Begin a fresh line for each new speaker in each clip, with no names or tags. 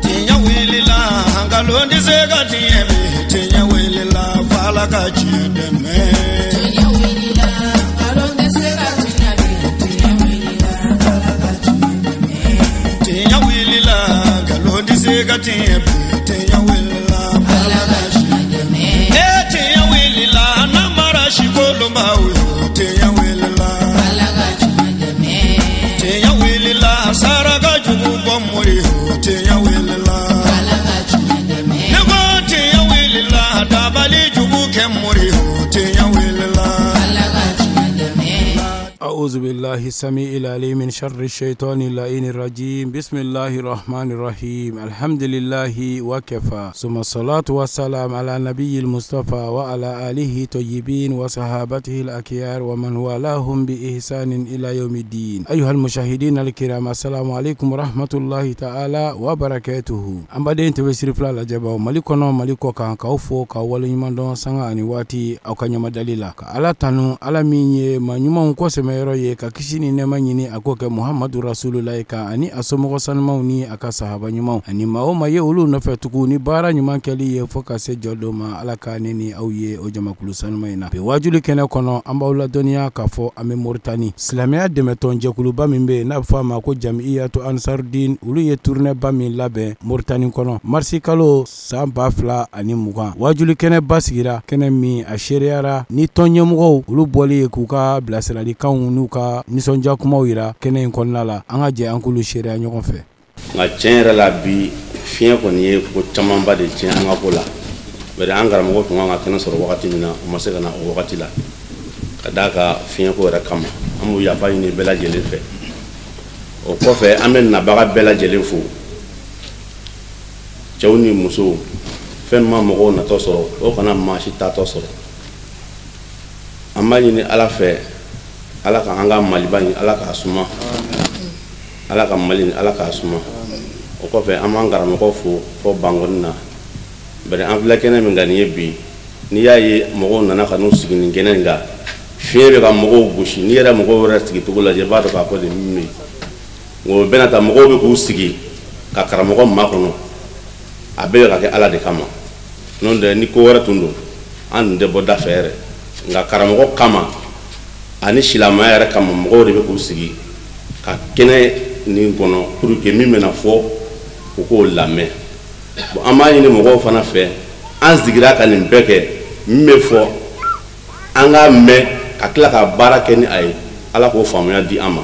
Tiɲɛ wulila, nkalon tɛ se ka tiɲɛ bi. Tiɲɛ wulila, f'Ala ka tiɲɛ dɛmɛ.
Tiɲɛ wulila, nkalon tɛ se ka tiɲɛ bi. Tiɲɛ wulila, f'Ala ka tiɲɛ dɛmɛ.
Tiɲɛ wulila, nkalon tɛ se ka tiɲɛ bi. Tiɲɛ wulila,
f'Ala ka tiɲɛ dɛmɛ.
E tiɲɛ wulila, namara si kolonbaw yo. Tiɲɛ wulila,
f'Ala ka tiɲɛ dɛmɛ.
Tiɲɛ wulila, saraka jugu bɔ mori yo. Tiɲɛ wulila,
f'Ala ka tiɲɛ dɛmɛ.
Ne ko tiɲɛ wulila, dabali jugu kɛ mori yo. Tiɲɛ wulila,
f'Ala ka tiɲɛ dɛmɛ.
أعوذ بالله السميع العليم من شر الشيطان اللعين الرجيم. بسم الله الرحمن الرحيم. الحمد لله وكفى، ثم الصلاة والسلام على نبي المصطفى وعلى آله الطيبين وصحابته الأخيار ومن والاهم بإحسان إلى يوم الدين. أيها المشاهدين الكرام، السلام عليكم ورحمة الله تعالى وبركاته. An baden TV Sirifila lajɛbaw, Mali kɔnɔ, Mali kɔ kan, k'aw fo k'aw waleɲuman dɔn sanga ani waati aw ka ɲamadali la, ka Ala tanu, Ala min ye maa ɲumanw kɔsɛmɛyɔrɔ ye, ka kisi ni nɛɛma ɲini a k'o kɛ Muhamadu Rasululayi kan ani a somɔgɔ sanumaw ni a ka sahaba ɲumanw ani maa o maa ye olu nɔfɛ tugun ni baara ɲuman kɛli ye fo ka se jɔ don ma. Ala ka ne ni aw ye o jamakulu sanuman in na. Bi wajuli kɛnɛ kɔnɔ, an b'aw ladɔnniya k'a fɔ an bɛ Moritani silamɛya dɛmɛtɔn jɛkuluba min bɛ yen n'a bɛ fɔ a ma ko Jamiyatu Ansarudin, olu ye tournée ba min labɛn Moritani kɔnɔ marisi kalo san 2020. Wajuli kɛnɛba sigira, kɛnɛ min a seereyara ni tɔn ɲɛmɔgɔw olu bɔli ye k'u ka bilasiralikanw n'u ka nisɔndiya kumaw yira kɛnɛ in kɔnɔna la. An ka jɛ an k'olu seereya ɲɔgɔn fɛ.
Nka tiɲɛ yɛrɛ la, bi fiɲɛ kɔni ye ko camanba de tiɲɛ an ka ko la. Bari an karamɔgɔ tun kan ka kɛnɛ sɔrɔ wagati min na, u ma se ka na o wagati la ka d'a ka fiɲɛko yɛrɛ kama. An b'u yafa ɲini bɛɛ lajɛlen fɛ. O kɔfɛ, an bɛ nabaga bɛɛ lajɛlen fo, cɛw ni musow. Fɛn ma mɔgɔw natɔ sɔrɔ, o kana maa si taatɔ sɔrɔ. An b'a ɲini Ala fɛ, Ala ka an ka Maliba in, Ala k'a suma, Ala ka Mali in, Ala k'a suma. O kɔfɛ, an b'an karamɔgɔ fo fɔ Bankɔni na. Bari an filɛ kɛnɛ min kan nin ye bi, n'i y'a ye mɔgɔw nana ka n'u sigi nin kɛnɛ in kan, fiɲɛ bɛ ka mɔgɔw gosi. N'i yɛrɛ mɔgɔw yɛrɛ sigicogo lajɛ, i b'a dɔn k'a fɔ nin min bɛ yen. Nka o bɛɛ n'a ta, mɔgɔw bɛ k'u sigi ka karamɔgɔ makɔnɔ. A bɛɛ bɛ ka kɛ Ala de kama. N'o tɛ, ni ko wɛrɛ tun don, an tun tɛ bɔ da fɛ yɛrɛ. Nka karamɔgɔ kama ani silamɛya yɛrɛ kama, mɔgɔw de bɛ k'u sigi ka kɛnɛ nin kɔnɔ pour que min bɛna fɔ, u k'o lamɛn. Bon, an b'a ɲini mɔgɔw fana fɛ, an sigira ka nin bɛɛ kɛ, min bɛ fɔ an k'a mɛn ka tila ka baara kɛ ni a ye. Ala k'o faamuya di an ma.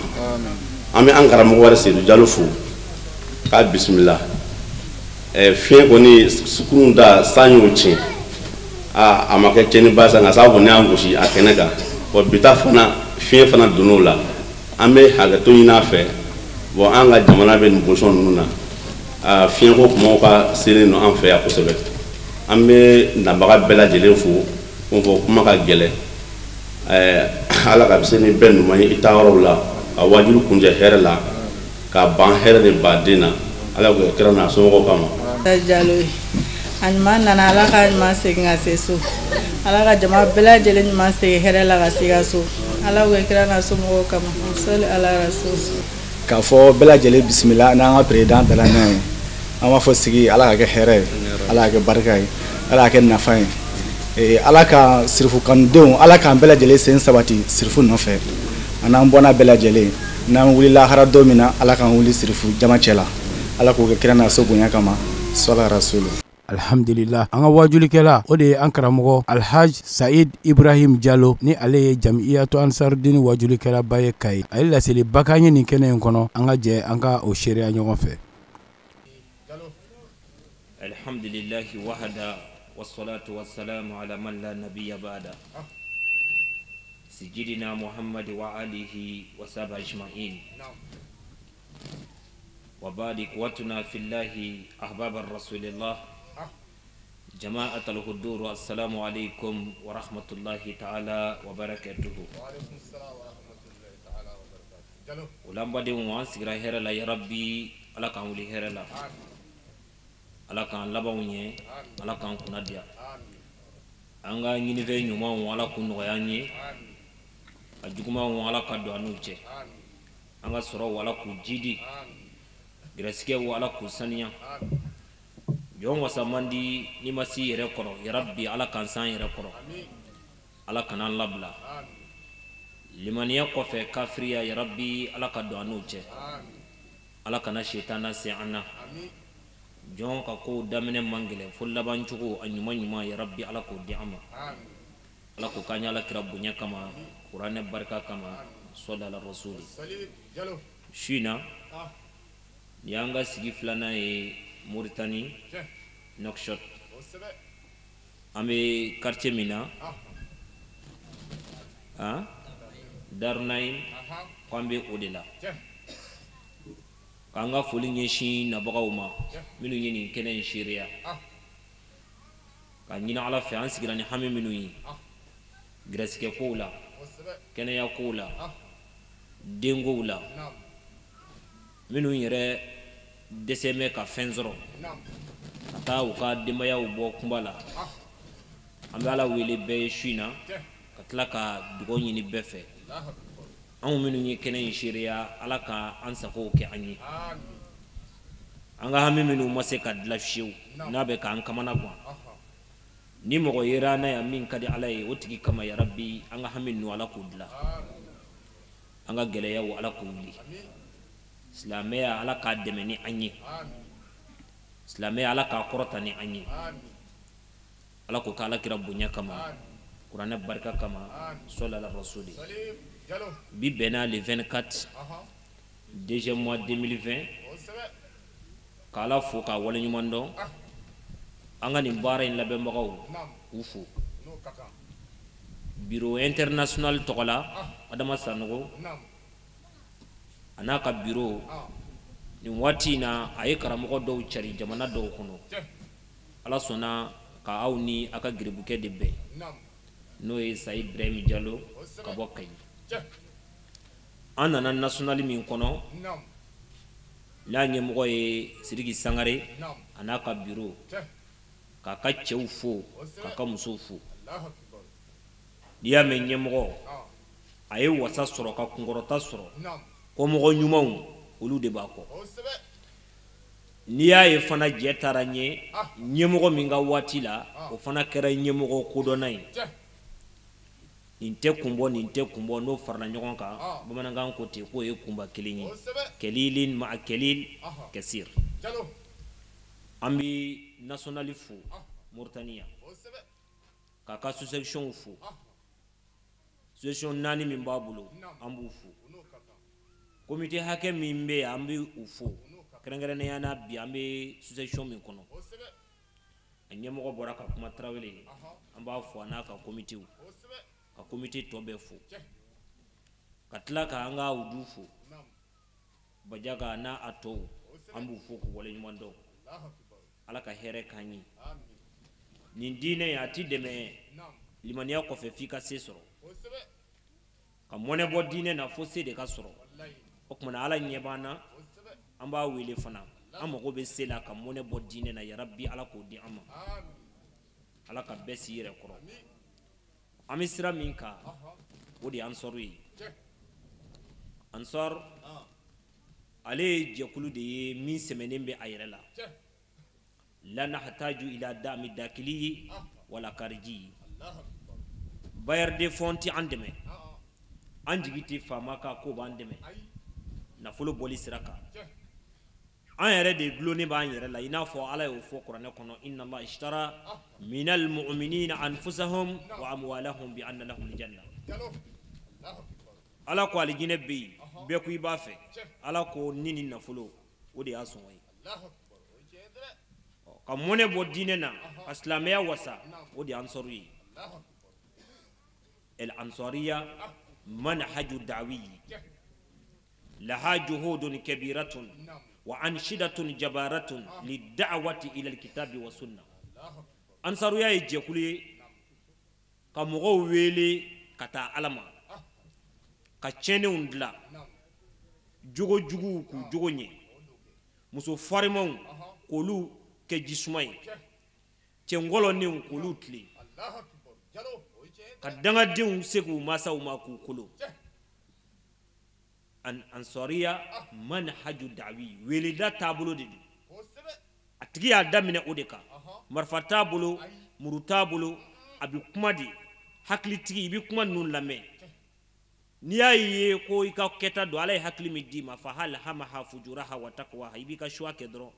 An bɛ an karamɔgɔ wɛrɛ Seydou Jalo fo k'a bisimila. Fiɲɛ kɔni kunun ta, san y'o tiɲɛ. Aa, a ma kɛ tiɲɛniba sa, nka san kɔni y'an gosi a kɛnɛ kan. Bon, bi ta fana, fiɲɛ fana donn'o la. An bɛ hakɛto ɲini a fɛ. Bon, an ka jamana bɛ nin position ninnu na, aa, fiɲɛko kumaw ka selen don an fɛ yan kosɛbɛ. An bɛ nabaga bɛɛ lajɛlen fo. Ko fɔ kuma ka gɛlɛn. Ala ka se ni bɛɛ ɲuman ye i taa yɔrɔw la, ka wajulu kuncɛ hɛrɛ la, ka ban hɛrɛ de baden na. Ala k'o kɛ kira n'a somɔgɔw kama.
Jalo ye a ɲuman nana, Ala ka ɲuman segin ka se so. Ala ka jama bɛɛ lajɛlen ɲuman segin hɛrɛ la ka se ka so. Ala k'o kɛ kira n'a somɔgɔw kama. Sɔli ala rasul.
K'a fɔ bɛɛ lajɛlen bisimila n'an ka président Dalamɛ ye. An b'a fɔ sigi, Ala ka kɛ hɛrɛ ye, Ala ka kɛ barika ye, Ala ka kɛ nafa ye. Ala ka sirifu kanudenw, Ala k'an bɛɛ lajɛlen sen sabati sirifu nɔfɛ, a n'an bɔnna bɛɛ lajɛlen. N'an wulila lahara don min na, Ala k'an wuli sirifu jama cɛ la. Ala k'o kɛ kira n'a so bonya kama. Sɔla rasulu.
Alhamdulillah, an ka wajulikɛla, o de ye an karamɔgɔ Alhaj Said Ibrahim Jalo, ni ale ye Jamiyatu Ansarudini wajulikɛlaba ye Kayi. A ye laseliba k'an ye nin kɛnɛ in kɔnɔ. An ka jɛ an ka o seereya ɲɔgɔn fɛ.
الحمد لله وحده، والصلاة والسلام على من لا نبي بعده، سيدنا محمد وآله وصحبه أجمعين، وبعد. إخوتنا في الله، أحباب الرسول الله، جماعة الحضور، السلام عليكم ورحمة الله تعالى وبركاته. O badenw, an sigira hɛrɛ la. Ya Rabbi, Ala k'an wuli hɛrɛ la, Ala k'an labanw ɲɛ, Ala k'an kunna diya. An ka ɲinifɛn ɲumanw, Ala k'u nɔgɔya an ye. A jugumanw, Ala ka don an n'u cɛ. An ka sɔrɔw Ala k'u jidi, gɛrɛsigɛw Ala k'u saniya. Jɔn wasa man di n'i ma s'i yɛrɛ kɔrɔ, yarabi Ala k'an s'an yɛrɛ kɔrɔ, Ala kana an labila. Limaniya kɔfɛ kafiriya, yarabi Ala ka don an n'o cɛ, Ala kana setana se an na. Jɔn ka kow daminɛ man gɛlɛn fo laban cogo a ɲuman ɲuman, yarabi Ala k'o di an ma. Ala k'o k'an ye Ala kira bonya kama, kuranɛ barika kama, sɔli ala rasuli. Su in na nin y'an ka sigi filanan ye Moritani Nouakchott. An bɛ quartier min na, Darnaim, ko an bɛ o de la. K'an ka foli ɲɛsin nabagaw ma minnu ye nin kɛnɛ in seereya, k'a ɲini Ala fɛ an sigira ni hami minnu ye, gɛrɛsigɛ kow la, kɛnɛya kow la, denkow la, minnu yɛrɛ dɛsɛ bɛ ka fɛn sɔrɔ ka taa u ka denbayaw bɔ kunba la. An bɛ Ala wele bɛɛ ye su in na, ka tila ka dugawu ɲini bɛɛ fɛ. Anw minnu ye kɛnɛ in seereya, Ala ka an sagow kɛ an ye. An ka hami minnu ma se ka dilan fiyewu, n'a bɛ k'an kamana gan, ni mɔgɔ yera an na yan min ka di Ala ye, o tigi kama yarabi an ka hami ninnu Ala k'u dilan, an ka gɛlɛyaw Ala k'u wuli. Silamɛya Ala k'a dɛmɛ ni an ye, silamɛya Ala k'a kɔrɔta ni an ye. Ala k'o k'Ala kira bonya kama, kuranɛ barika kama, sɔli ala rasuli. Bi bɛnna le 24 deuxième mois 2020. K'Ala fo k'a waleɲuman dɔn, an ka nin baara in labɛnbagaw k'u fo bureau international tɔgɔ la, Adama Sanogo a n'a ka bureau. Nin waati in na a ye karamɔgɔ dɔw cari jamana dɔw kɔnɔ, Ala sɔnna ka aw ni a ka geribukɛ de bɛn, n'o ye Sayi Ibrahim Jalo ka bɔ Kayi. An nana national min kɔnɔ, n'a ɲɛmɔgɔ ye Sidiki Sangare a n'a ka bureau, k'a ka cɛw fo, k'a ka musow fo. N'i y'a mɛn ɲɛmɔgɔ a ye wasa sɔrɔ ka kunkɔrɔta sɔrɔ, kɔmɔgɔ ɲumanw olu de b'a kɔ. N'i y'a ye fana jɛ taara ɲɛ ɲɛmɔgɔ min ka waati la, o fana kɛra ɲɛmɔgɔ kodɔnna ye. Nin tɛ kun bɔ, nin tɛ kun bɔ, n'o farala ɲɔgɔn kan, bamanankan ko ten k'o ye kunba kelen ye, kɛlilin ma kɛlil kasir. An bɛ national fo Mauritania, k'a ka sous-section fo, sous-section 4 min b'a bolo an b'u fo. Comité hakɛ min bɛ yen an bɛ u fo, kɛrɛnkɛrɛnnenya na bi an bɛ sous-section min kɔnɔ, a ɲɛmɔgɔ bɔra ka kuma Tarawele, an b'a fo a n'a ka comité, ka comité tɔ bɛɛ fo, ka tila k'an ka wudu fo, Bajaga n'a a tɔw, an b'u fo k'u waleɲuman dɔn. Ala ka hɛrɛ k'an ye. Nin diinɛ a ti dɛmɛ limaniya kɔfɛ f'i ka se sɔrɔ, ka mɔnɛ bɔ diinɛ na fo se de ka sɔrɔ. O tuma na Ala ɲɛ b'an na, an b'a wele fana, an mago bɛ se la ka mɔnɛ bɔ diinɛ na, yarabi Ala k'o di an ma. Ala ka bɛɛ s'i yɛrɛ kɔrɔ. An bɛ sira min kan, o de ye Ansɔru ye. Ansɔr ale ye jɛkulu de ye min sɛmɛnen bɛ a yɛrɛ la. La nahtaju ila da'mi dakili wala kariji. Bailleur de fonds tɛ an dɛmɛ, an jigi tɛ faama kan k'o b'an dɛmɛ nafolo bɔli sira kan. An yɛrɛ de dulonnen b'an yɛrɛ la, i n'a fɔ Ala y'o fɔ kuranɛ kɔnɔ, inna Allah ishtara minal mu'minina anfusahum wa amwalahum bi anna lahumul janna. Ala ko alijinɛ bɛ yen, bɛɛ ko i b'a fɛ. Ala ko ni nafolo o de y'a sɔngɔ ye. Ka mɔnɛ bɔ diinɛ na, ka silamɛya wasa, o de ye ansɔru ye. El ansariya manhaju da'wi laha juhudun kabiratun wa anshidatun jabaratun lida'wati ila alkitabi wa sunna. Ansaruya ye jɛkulu ye ka mɔgɔw wele ka taa Ala ma, ka tiɲɛnenw dilan, jogo juguw k'u jogo ɲɛ, muso farimanw k'olu kɛ jisuma ye, cɛngɔlɔnenw k'olu tilen, ka dangadenw se k'u masaw ma k'u kolo. Ansariya manhaju da'wi, weleda taabolo de don. A tigi y'a daminɛ o de kan. Marifa t'a bolo, muru t'a bolo, a bɛ kuma de. Hakilitigi, i bɛ kuma ninnu lamɛn. N'i y'a ye ko i ka kɛta don, Ala ye hakili min d'i ma, fa alhamaha fujuraha wa taqwaha, i b'i ka choix kɛ dɔrɔn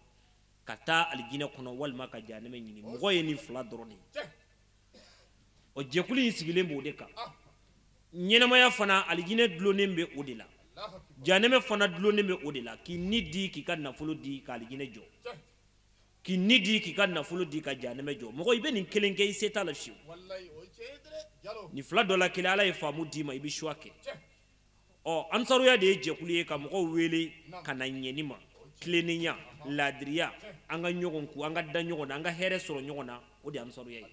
ka taa alijinɛ kɔnɔ walima ka jahanama ɲini. Mɔgɔ ye nin fila dɔrɔn de ye. O jɛkulu in sigilen b'o de kan. Ɲɛnamaya fana, alijinɛ dulonnen bɛ o de la, jahanama fana dulonnen bɛ o de la. K'i ni di, k'i ka nafolo di, ka alijinɛ jɔ. K'i ni di, k'i ka nafolo di, ka jahanama jɔ. Mɔgɔ, i bɛ nin kelen kɛ, i se t'a la fiyewu. Nin fila dɔ la kelen, Ala ye faamu d'i ma, i bɛ choix kɛ. Ɔ, ansaruya de ye jɛkulu ye ka mɔgɔw wele ka na ɲɛni ma, tilennenya, laadiriya, an ka ɲɔgɔn ku, an ka da ɲɔgɔn na, an ka hɛrɛ sɔrɔ ɲɔgɔn na. O de ye ansaruya ye.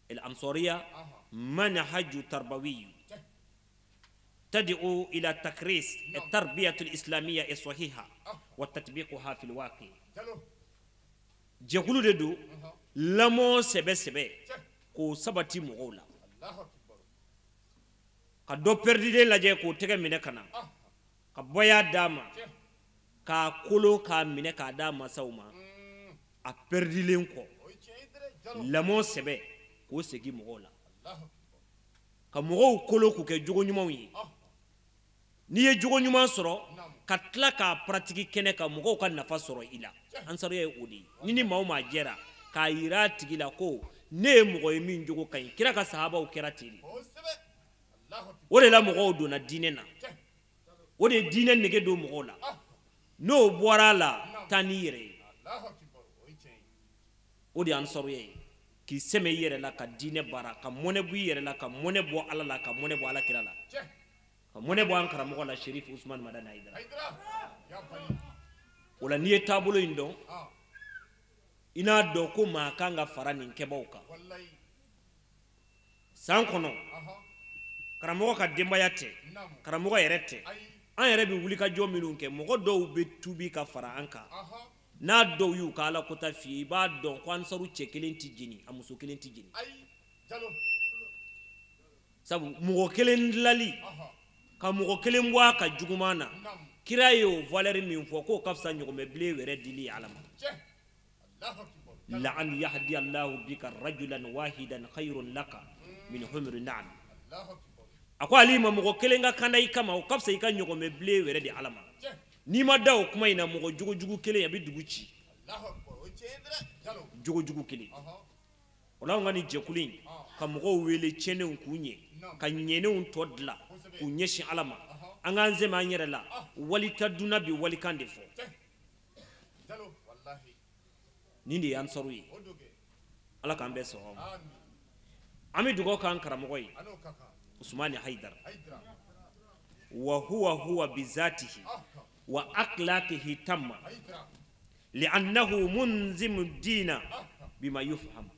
El ansariya manhaju tarbawi tad'u ila takris at-tarbiyatu al-islamiyya as-sahiha wa tatbiquha fil waqi. Jɛkulu de don, lamɔ sɛbɛ sɛbɛ k'o sabati mɔgɔw la, ka dɔ pɛrididen lajɛ k'o tɛgɛ minɛ ka na, ka bɔya d'a ma, k'a kolo k'a minɛ k'a d'a masaw ma, a pɛridilen kɔ, lamɔ sɛbɛ k'o segin mɔgɔw la, ka mɔgɔw kolo k'u kɛ jogo ɲumanw ye. N'i ye jogo ɲuman sɔrɔ, ka tila k'a paratigi kɛnɛ ka mɔgɔw ka nafa sɔrɔ i la. Ansaruya ye o de ye. Ni maa o maa jɛra k'a yira a tigi la ko ne ye mɔgɔ ye min jogo ka ɲi, kira ka sahabaw kɛra ten de. O de la mɔgɔw donna diinɛ na, o de ye diinɛ nege don mɔgɔw la. N'o bɔra a la, taa n'i yɛrɛ ye. O de ye ansaruya ye, k'i sɛmɛ i yɛrɛ la ka diinɛ baara, ka mɔnɛ bɔ i yɛrɛ la, ka mɔnɛ bɔ Ala la, ka mɔnɛ bɔ Ala kira la, ka mɔnɛ bɔ an karamɔgɔ la, Sherif Usman Madani Hayidara. O la, n'i ye taabolo in dɔn, i n'a dɔn ko maa kan ka fara nin kɛbaw kan. San kɔnɔ, karamɔgɔ ka denbaya tɛ, karamɔgɔ yɛrɛ tɛ, an yɛrɛ bɛ wulikajɔ minnu kɛ, mɔgɔ dɔw bɛ tubi ka fara an kan. N'a dɔw y'u ka Ala kota f'i ye, i b'a dɔn ko ansaru cɛ kelen tɛ jeni, a muso kelen tɛ jeni. Sabu mɔgɔ kelen dilali ka mɔgɔ kelen bɔ a ka juguman na, kira ye o valeur min fɔ, k'o ka fisa ɲɔgɔmɛ bilen wɛrɛ dili ye Ala ma. La an yahdi Allahu bika rajulan wahidan khayrun laka min humri na'am. A ko ale ma, mɔgɔ kelen ka kanda i kama, o ka fisa i ka ɲɔgɔmɛ bilen wɛrɛ di Ala ma. N'i ma da o kuma in na, mɔgɔ jogojugu kelen a bɛ dugu ci. Jogojugu kelen. O la, anw ka nin jɛkulu in, ka mɔgɔw wele tiɲɛnenw k'u ɲɛ, ka ɲɛnenw tɔ dilan k'u ɲɛsin Ala ma. An k'an sɛmɛ an yɛrɛ la. Walita dunna bi walikan de fɔ. Nin de ye ansaru ye. Ala k'an bɛɛ sɔn. An bɛ dugawu k'an karamɔgɔ ye, Usumani Hayidara. Wa huwa huwa bizatihi wa akhlaqihi tamma li'annahu munzimu dina bima yufham.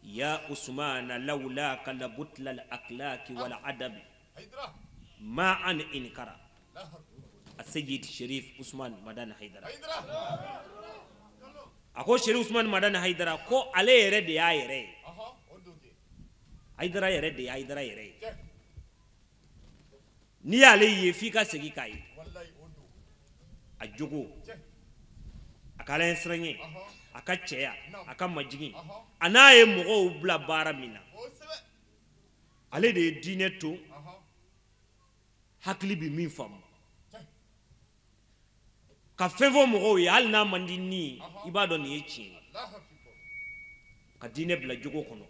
Ya Usmana lawlaka labutla al-akhlaqi wal adabi ma an inkara. Asayid Sherif Usman Madani Hayidara. A ko Sherif Usman Madani Hayidara ko ale yɛrɛ de y'a yɛrɛ ye. Hayidara yɛrɛ de ye Hayidara yɛrɛ ye. N'i y'ale ye, f'i ka segin k'a ye. A jogo, a ka Ala ɲɛsiranɲɛ, a ka cɛya, a ka majigin, a n'a ye mɔgɔw bila baara min na, ale de ye diinɛ to hakili bɛ min faamu, ka fɛn fɔ mɔgɔw ye hali n'a man di ni ye, i b'a dɔn nin ye tiɲɛ ye. Ka diinɛ bila jogo kɔnɔ,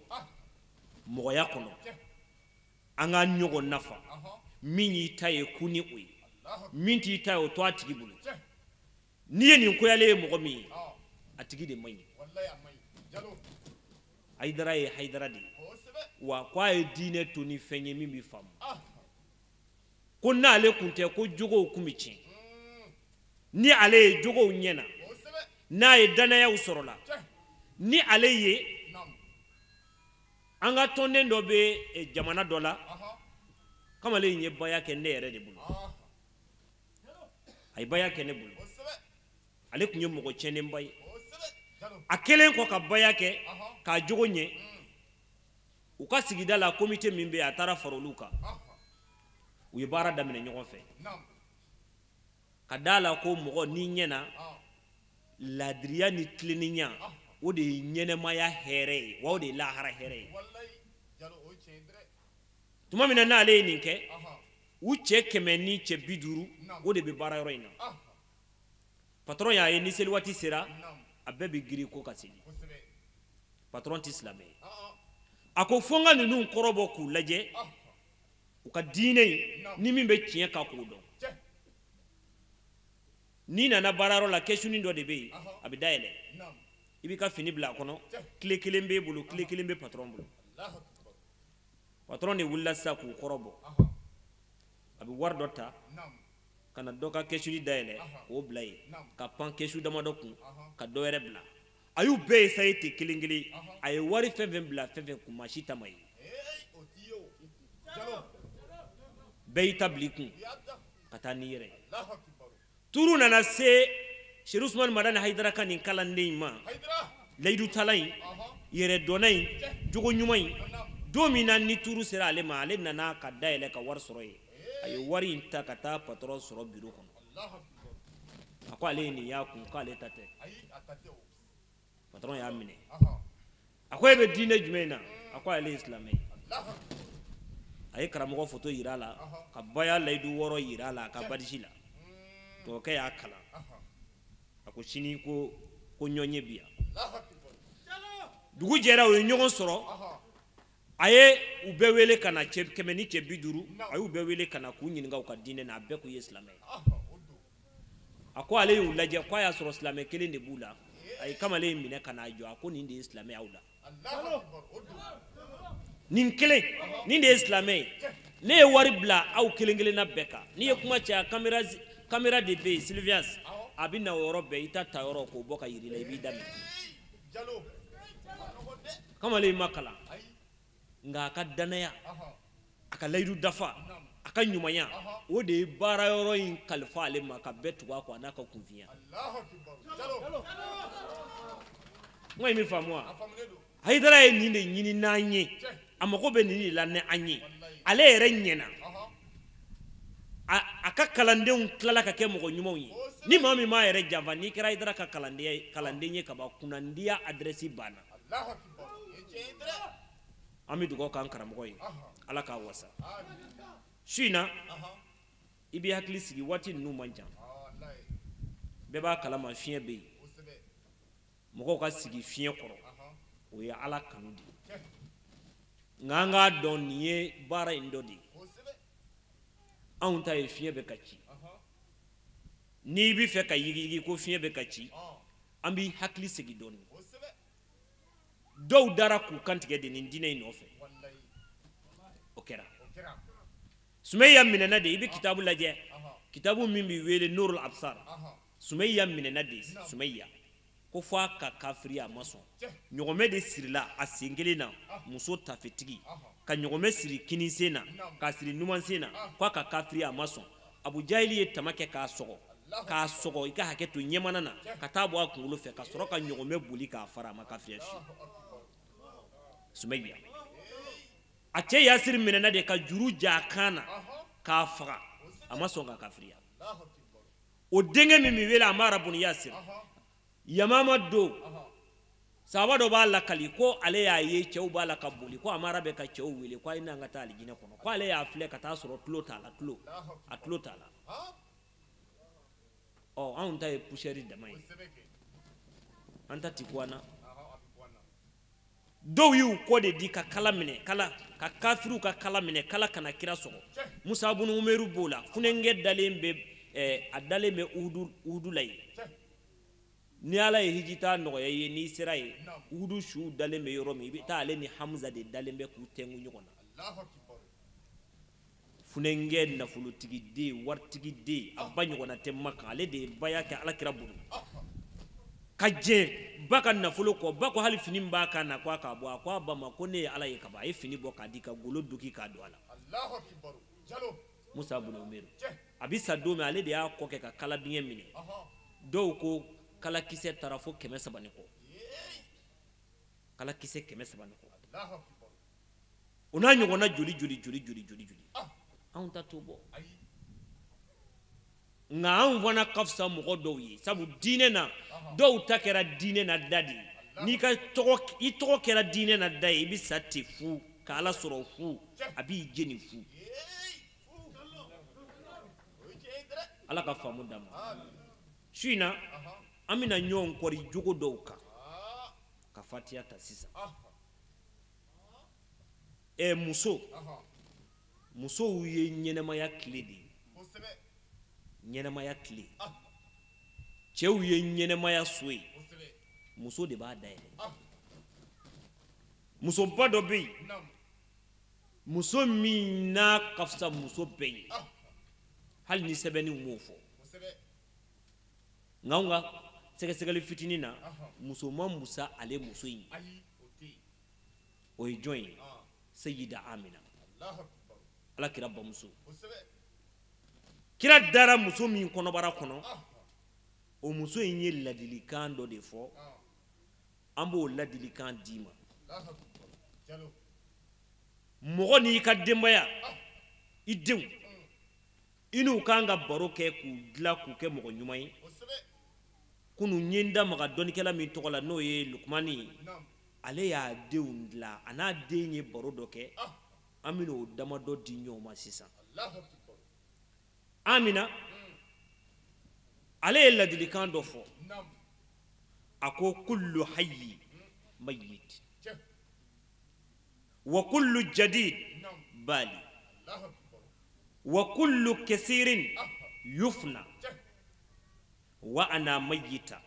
mɔgɔya kɔnɔ, an ka ɲɔgɔn nafa. Min y'i ta ye, kun ni o ye. Min t'i ta ye, o to a tigi bolo. N'i ye nin koyalen ye mɔgɔ min ye, a tigi de man ɲi. Hayidara ye Hayidara de ye. Wa ko a ye diinɛ to ni fɛn ye min bɛ faamu, ko n'ale kun tɛ, ko jogow kun bɛ tiɲɛ. Ni ale ye jogow ɲɛna, n'a ye danayaw sɔrɔ la, ni ale ye. An ka tɔnden dɔ bɛ jamana dɔ la, kamalen in ye baya kɛ ne yɛrɛ de bolo. A ye baya kɛ ne bolo. Ale tun ye mɔgɔ tiɲɛnenba ye. A kɛlen kɔ ka baya kɛ k'a jogo ɲɛ, u ka sigida la, komite min bɛ yen, a taara fara olu kan. U ye baara daminɛ ɲɔgɔn fɛ. Ka da la ko mɔgɔ n'i ɲɛna laadiriya ni tilennenya o de ye ɲɛnɛmaya hɛrɛ ye, wa o de ye lahara hɛrɛ ye. Tuma min na n'ale ye nin kɛ, u cɛ 100 ni cɛ 50 o de bɛ baara yɔrɔ in na. Patron y'a ye ni seli waati sera, a bɛɛ bɛ girin ko ka seli. Patron tɛ silamɛ ye. A ko fo n ka ninnu kɔrɔbɔ k'u lajɛ, u ka diinɛ in ni min bɛ tiɲɛ kan k'o dɔn. N'i nana baarayɔrɔ la, kɛsuni dɔ de bɛ yen, a bɛ dayɛlɛ, i b'i ka fini bila a kɔnɔ, tile kelen b'e bolo, tile kelen bɛ patron bolo. Patron de wulila sisan k'u kɔrɔbɔ, a bɛ wari dɔ ta ka na dɔ ka kɛsuni dayɛlɛ k'o bila yen, ka pan kɛsu damadɔ kun ka dɔ wɛrɛ bila. A y'u bɛɛ essayer ten kelen kelen, a ye wari fɛn fɛn bila fɛn fɛn kun, maa si ta ma ye. Bɛɛ y'i ta bila i kun ka taa n'i yɛrɛ ye. Turu nana se Serifu Usumani Madani Hayidara ka nin kalanden in ma, layidu tala in, yɛrɛdɔnna in, jogo ɲuman in. Don min na ni turu sera ale ma, ale nana ka dayɛlɛ ka wari sɔrɔ yen. A ye wari in ta ka taa patron sɔrɔ biro kɔnɔ. A ko ale ye nin y'a kun, k'ale ta tɛ. Patron y'a minɛ. A ko e bɛ diinɛ jumɛn na? A ko ale ye silamɛ ye. A ye karamɔgɔ foto yira a la, ka baya layidu 6 yira a la a ka badisi la. Tubabukɛ y'a kalan. A ko sini ko ɲɔgɔn ye bi yan. Dugu jɛra, u ye ɲɔgɔn sɔrɔ. A ye u bɛɛ wele ka na, cɛ 100 ni cɛ 50, a y'u bɛɛ wele ka na k'u ɲininka u ka diinɛ na, a bɛɛ k'u ye silamɛ ye. A ko ale y'u lajɛ, k'a y'a sɔrɔ silamɛ kelen de b'u la. A ye kamalen in minɛ ka n'a jɔ, a ko nin de ye silamɛ aw la. Nin kelen, nin de ye silamɛ ye. Ne ye wari bila aw kelen kelenna bɛɛ kan. N'i ye kuma caya, caméra de bɛ yen, surveillance. A bɛ na o yɔrɔ bɛɛ, i ta ta yɔrɔ k'o bɔ ka yir'i la, i b'i daminɛ. Kamalen in ma kalan, nka a ka danaya, a ka layidu dafa, a ka ɲumanya, o de ye baara yɔrɔ in kalifa ale ma ka bɛɛ tugu a kɔ a n'a ka kunfinya. N ko ye min faamu wa? Hayidara ye nin de ɲini n'an ye, a mago bɛ nin de la ni an ye. Ale yɛrɛ ɲɛna, a ka kalandenw tilala ka kɛ mɔgɔ ɲumanw ye. Ni maa min m'a yɛrɛ janfa, n'i kɛra Hayidara ka kalanden ye ka ban, kunnandiya adresse banna. An bɛ dugawu k'an karamɔgɔ ye, Ala k'a wasa. Su in na, i b'i hakili sigi, waati ninnu man jan. Bɛɛ b'a kalama fiɲɛ bɛ yen. Mɔgɔw ka sigi fiɲɛ kɔrɔ, o ye Ala kanu de ye. Nka an k'a dɔn nin ye baara in dɔ de ye. Anw ta ye fiɲɛ bɛ ka ci. N'i bɛ fɛ ka yigiyigi ko fiɲɛ bɛ ka ci, an b'i hakili sigi dɔɔnin. Dɔw dara k'u kantigɛ de nin diinɛ in nɔfɛ. O kɛra. Sumeya minɛna de, i bɛ kitabu lajɛ. Kitabu min bɛ wele Nurul Absar. Sumeya minɛna de, Sumeya. Ko fo a ka kafiriya, a ma sɔn. Ɲɔgɔmɛ de sirila a sen kelen na, muso tafetigi. Ka ɲɔgɔmɛ siri kinin sen na, k'a siri numan sen na, k'a ka kafiriya, a ma sɔn. Abu Jahili ye tama kɛ k'a sɔgɔ. K'a sɔgɔ, i ka hakɛ to ɲɛmana na, ka taa bɔ a kunkolo fɛ, ka sɔrɔ ka ɲɔgɔmɛ boli k'a fara, a ma kafiriya fiyewu. Sumeya. A cɛ Yasiri minɛna de ka juru ja a kan na, k'a faga, a ma sɔn ka kafiriya. O denkɛ min bɛ wele Amara bun Yasiri, Yamama don, sahaba dɔ b'a lakali ko ale y'a ye cɛw b'a la ka boli, ko Amara bɛ ka cɛw wele ko a ye n'an ka taa alijinɛ kɔnɔ, ko ale y'a filɛ ka taa sɔrɔ tulo t'a la, tulo, a tulo t'a la. Ɔ anw ta ye poussière dama ye, an ta ti ko an na. Dɔw y'u kɔ de di ka kala minɛ, kala ka kafiriw ka kala minɛ, kala kana kira sɔgɔ. Musa bunu Umeru b'o la, funankɛ dalen bɛ, a dalen bɛ Uhudu la yen. Ni Ala ye hijita nɔgɔya i ye, n'i sera yen, Uhudu suw dalen bɛ yɔrɔ min, i bɛ taa ale ni Hamza de dalen bɛ k'u tɛnku ɲɔgɔn na. Funankɛ nafolotigi den, waritigi den, a ba ɲɔgɔnna tɛ Makan, ale de ye baya kɛ Ala kira bolo. Ka jɛ ba ka nafolo kɔ, ba ko hali fini min b'a kan na ko a k'a bɔ, a ko a ba ma ko ne ye Ala ye ka ban, a ye fini bɔ k'a di ka golo doki k'a don a la. Musa bunu Umeru. A bɛ sa don min, ale de y'a kɔ kɛ ka kalabiɲɛ minɛ. Dɔw ko kalakisɛ taara fo 300 ni kɔ. Kalakisɛ 300 ni kɔ. O n'a ɲɔgɔnna joli joli joli joli joli joli. Anw ta t'o bɔ. Nka anw fana ka fisa mɔgɔ dɔw ye, sabu diinɛ na dɔw ta kɛra diinɛ na da de ye. N'i ka tɔgɔ, i tɔgɔ kɛra diinɛ na da ye, i bɛ sa ten fu, ka Ala sɔrɔ fu, a b'i jeni fu. Ala ka faamu d'an ma. Su in na an bɛna ɲɔgɔn kɔri jogo dɔw kan ka fatiya ta sisan. Muso, musow ye ɲɛnɛmaya tile de ye. Ɲɛnɛmaya tile. Cɛw ye ɲɛnɛmaya so ye. Muso de b'a dayɛlɛ. Musoba dɔ bɛ yen, muso min n'a ka fisa muso bɛɛ ye, hali ni sɛbɛnniw m'o fɔ. Nka anw ka sɛgɛsɛgɛli fitinin na, muso ma musa ale muso in. O ye jɔn ye? Seyida Amina, Ala kira bamuso. Kira dara muso min kɔnɔbara kɔnɔ, o muso in ye ladilikan dɔ de fɔ. An b'o ladilikan d'i ma. Mɔgɔ n'i ka denbaya, i denw, i n'u kan ka baro kɛ k'u dilan k'u kɛ mɔgɔ ɲuman ye. Kunun n ye n da maga dɔnnikɛla min tɔgɔ la, n'o ye Lukumani ye, ale y'a denw dilan, a n'a den ye baro dɔ kɛ. An bɛna o damadɔ di ɲɔgɔn ma sisan. Amina, ale ye ladilikan dɔ fɔ. A ko kullu hayyi mayyit wa kullu jadid bali wa kullu kasirin yufna wa ana mayyita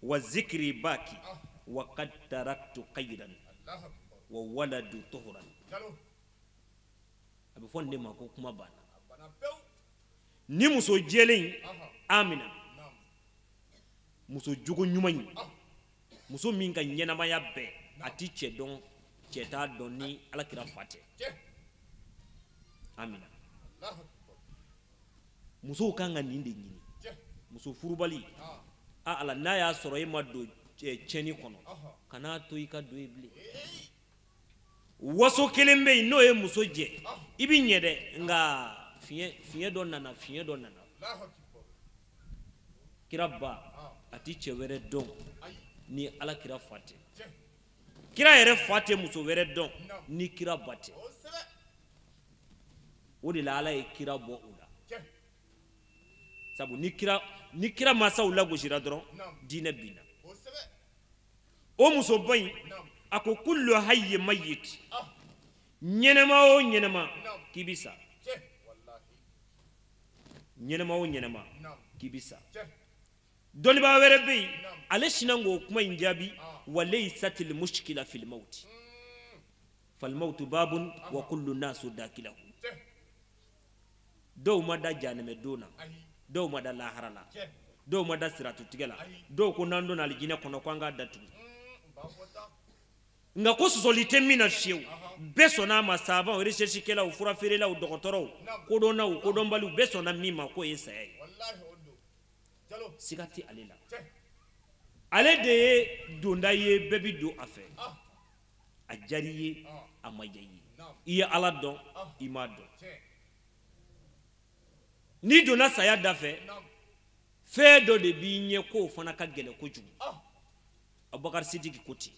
wa zikri baki wa qad taraktu khayran wa waladu tuhuran. A bɛ fɔ nin de ma ko kuma banna. Ni muso jɛlen Amina, muso jogo ɲuman in, muso min ka ɲɛnamaya bɛɛ a ti cɛ dɔn, cɛ t'a dɔn ni Ala kira fa tɛ. Amina, musow kan ka nin de ɲini. Muso furubali, a Ala, n'a y'a sɔrɔ e ma don tiɲɛni kɔnɔ, kan'a to i ka don yen bilen. Waso kelen bɛ yen n'o ye muso jɛ, i bɛ ɲɛ dɛ, nka fiɲɛ dɔ nana, fiɲɛ dɔ nana. Kira ba a ti cɛ wɛrɛ dɔn ni Ala kira fa tɛ. Kira yɛrɛ fa tɛ muso wɛrɛ dɔn ni kira ba tɛ. O de la Ala ye kira bɔ o la. Sabu ni kira mansaw lagosira dɔrɔn, diinɛ binna. O musoba in, a ko kullu hayyi mayyit, ɲɛnɛma o ɲɛnɛma k'i bi sa. Ɲɛnɛma o ɲɛnɛma k'i bi sa. Dɔnnibaa wɛrɛ bɛ yen, ale sinna k'o kuma in jaabi, wa laysatil mushkila fil mawti fal mawtu babun wa kullu nasu dakilahu. Dɔw ma da jahanamɛ don na, dɔw ma da lahara la, dɔw ma da siratutigɛ la, dɔw ko n'an donna alijinɛ kɔnɔ ko an k'a datugu. Nka ko sɔsɔli tɛ min na fiyewu, bɛɛ sɔnna a ma. Savants, recherche kɛlaw, furafeerelaw, dɔgɔtɔrɔw, kodɔnnaw, kodɔnbaliw, bɛɛ sɔnna min ma k'o ye saya ye. Siga tɛ ale la. Ale de ye donda ye, bɛɛ bi don a fɛ. A diyara i ye, a ma diya i ye, i ye Ala dɔn, i m'a dɔn. N'i donna saya da fɛ, fɛn dɔ de b'i ɲɛ k'o fana ka gɛlɛn kojugu. Abubakar Sidiki ko ten,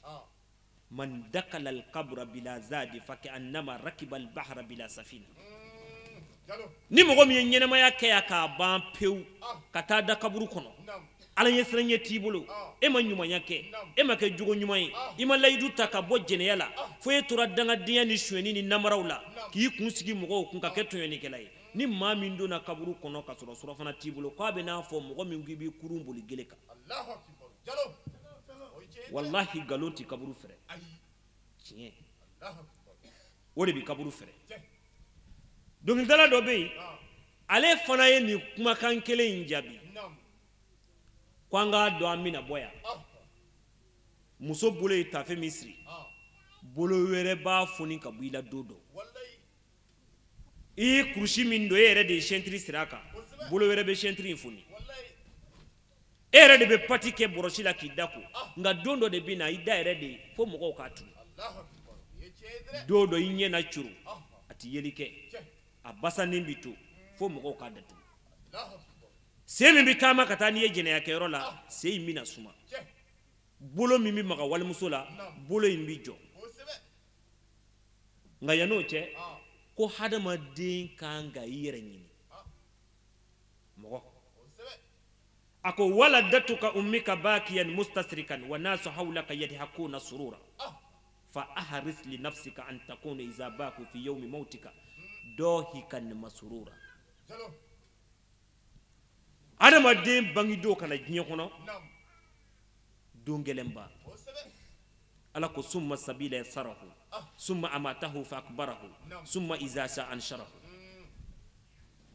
man dakala al-qabra bila zadi fa ka'annama rakiba al-bahra bila safina. Ni mɔgɔ min ye ɲɛnɛmaya kɛ yan k'a ban pewu ka taa da kaburu kɔnɔ, Ala ɲɛsiranɲɛ t'i bolo, e ma ɲumanya kɛ, e ma kɛ jogo ɲuman ye, i ma layidu ta ka bɔ jɛnɛya la, fo e tora dangadenya ni sonyɛni ni namaraw la, k'i kun sigi mɔgɔw kun ka kɛ tɔɲɔnikɛla ye. Ni maa min donna kaburu kɔnɔ ka sɔrɔ surafana t'i bolo, k'a bɛ n'a fɔ mɔgɔ min k'i b'i kurun boli gele kan. Walahi nkalon tɛ kaburu fɛrɛ. Tiɲɛ, o de bɛ kaburu fɛrɛ. Dɔnkilidala dɔ bɛ yen, ale fana ye nin kumakan kelen in jaabi ko an k'a dɔn an bɛna bɔ yan. Muso bolo ye tafe min siri, bolo wɛrɛ b'a foni ka bɔ i la don dɔ. I ye kurusi min don, e yɛrɛ de ye sɛntiri siri a kan, bolo wɛrɛ bɛ sɛntiri in foni. E yɛrɛ de bɛ pati kɛ bɔrɔsi la k'i da ko, nka don dɔ de bɛ na i da yɛrɛ de fo mɔgɔw k'a tugu. Don dɔ i ɲɛ na coro, a ti yeli kɛ. A basannen bi to fo mɔgɔw k'a datugu. Sen min bɛ taama ka taa n'i ye jɛnɛyakɛyɔrɔ la, sen in bɛna suma. Bolo min bɛ maga walimuso la, bolo in bɛ jɔ. Nka yann'o cɛ, ko hadamaden kan ka i yɛrɛ ɲini. Mɔgɔ a ko waladatuka ummika bakiyan mustasrikan wa nasu hawlaka yadhakuna surura fa ahris li nafsika an takuna iza baku fi yawmi mautika dohikan masurura. Adamaden bangido kana diɲɛ kɔnɔ don gɛlɛnba. Ala ko summa sabila yasarahu summa amatahu fa akbarahu summa iza sa ansharahu.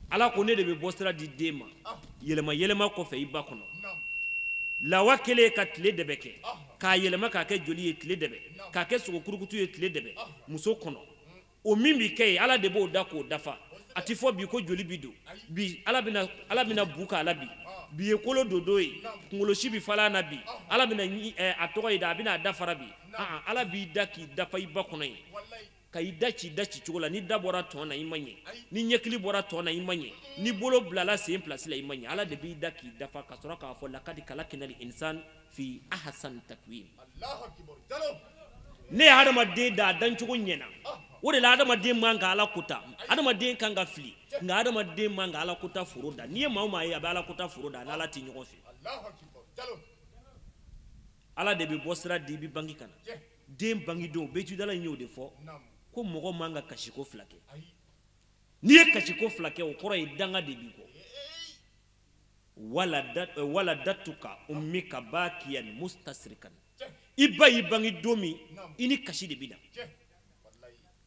Ala ko ne de bɛ bɔ sira di den ma yɛlɛma yɛlɛma kɔfɛ i ba kɔnɔ. Lawa kelen ka tile de bɛ kɛ k'a yɛlɛma k'a kɛ joli ye tile de bɛ, k'a kɛ sogo kurukutu ye tile de bɛ muso kɔnɔ. O min bɛ kɛ yen, Ala de b'o da k'o dafa. A ti fɔ bi ko joli bi don bi, Ala bɛna bu k'a la bi. Bi ye kolo dodo ye, kunkolosi bi falen na bi, Ala bɛna a tɔgɔ ye da, a bɛna a dafara bi. Ala b'i da k'i dafa i ba kɔnɔ yen, ka i da ci da ci cogo la. Ni da bɔra tɔn na i ma ɲɛ, ni ɲɛkili bɔra tɔn na i ma ɲɛ, ni bolo bilala sen place la i ma ɲɛ. Ala de b'i da k'i dafa ka sɔrɔ k'a fɔ lakadi kalakinal insan fi ahsan takwim. Ne ye hadamaden da a dancogo ɲɛna. O de la hadamaden man ka Ala kota, hadamaden kan ka fili, nka hadamaden man ka Ala kota foro da. N'i ye maa o maa ye a bɛ Ala kota foro da, a n'Ala tɛ ɲɔgɔn fɛ. Ala de bɛ bɔ sira di i bɛ bange ka na. Den bangedon bɛtudala in y'o de fɔ ko mɔgɔ man ka kasiko fila kɛ. N'i ye kasiko fila kɛ, o kɔrɔ ye danga de b'i kɔ. Wala datuka ummika bakiyan mustasrikan. I ba y'i bange don min, i ni kasi de bɛ na.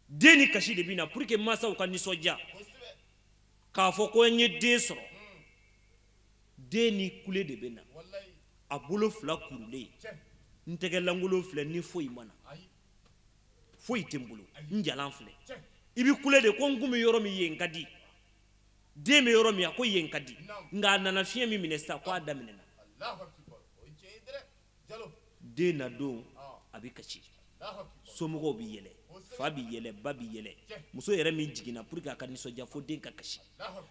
Den ni kasi de bɛ na pour que mansaw ka nisɔndiya k'a fɔ ko n ye den sɔrɔ. Den ni kule de bɛ na, a bolo fila kurulen, n tɛgɛ lankolon filɛ, ni foyi ma na, foyi tɛ n bolo, n jalan filɛ. I bɛ kule de ko n kun bɛ yɔrɔ min yen ka di, den bɛ yɔrɔ min a ko yen ka di, nka a nana fiɲɛ min minɛ sisan ko a daminɛna. Den na don a bɛ kasi, somɔgɔw bɛ yɛlɛ, fa bɛ yɛlɛ, ba bɛ yɛlɛ, muso yɛrɛ min jiginna pour que a ka nisɔndiya fo den ka kasi.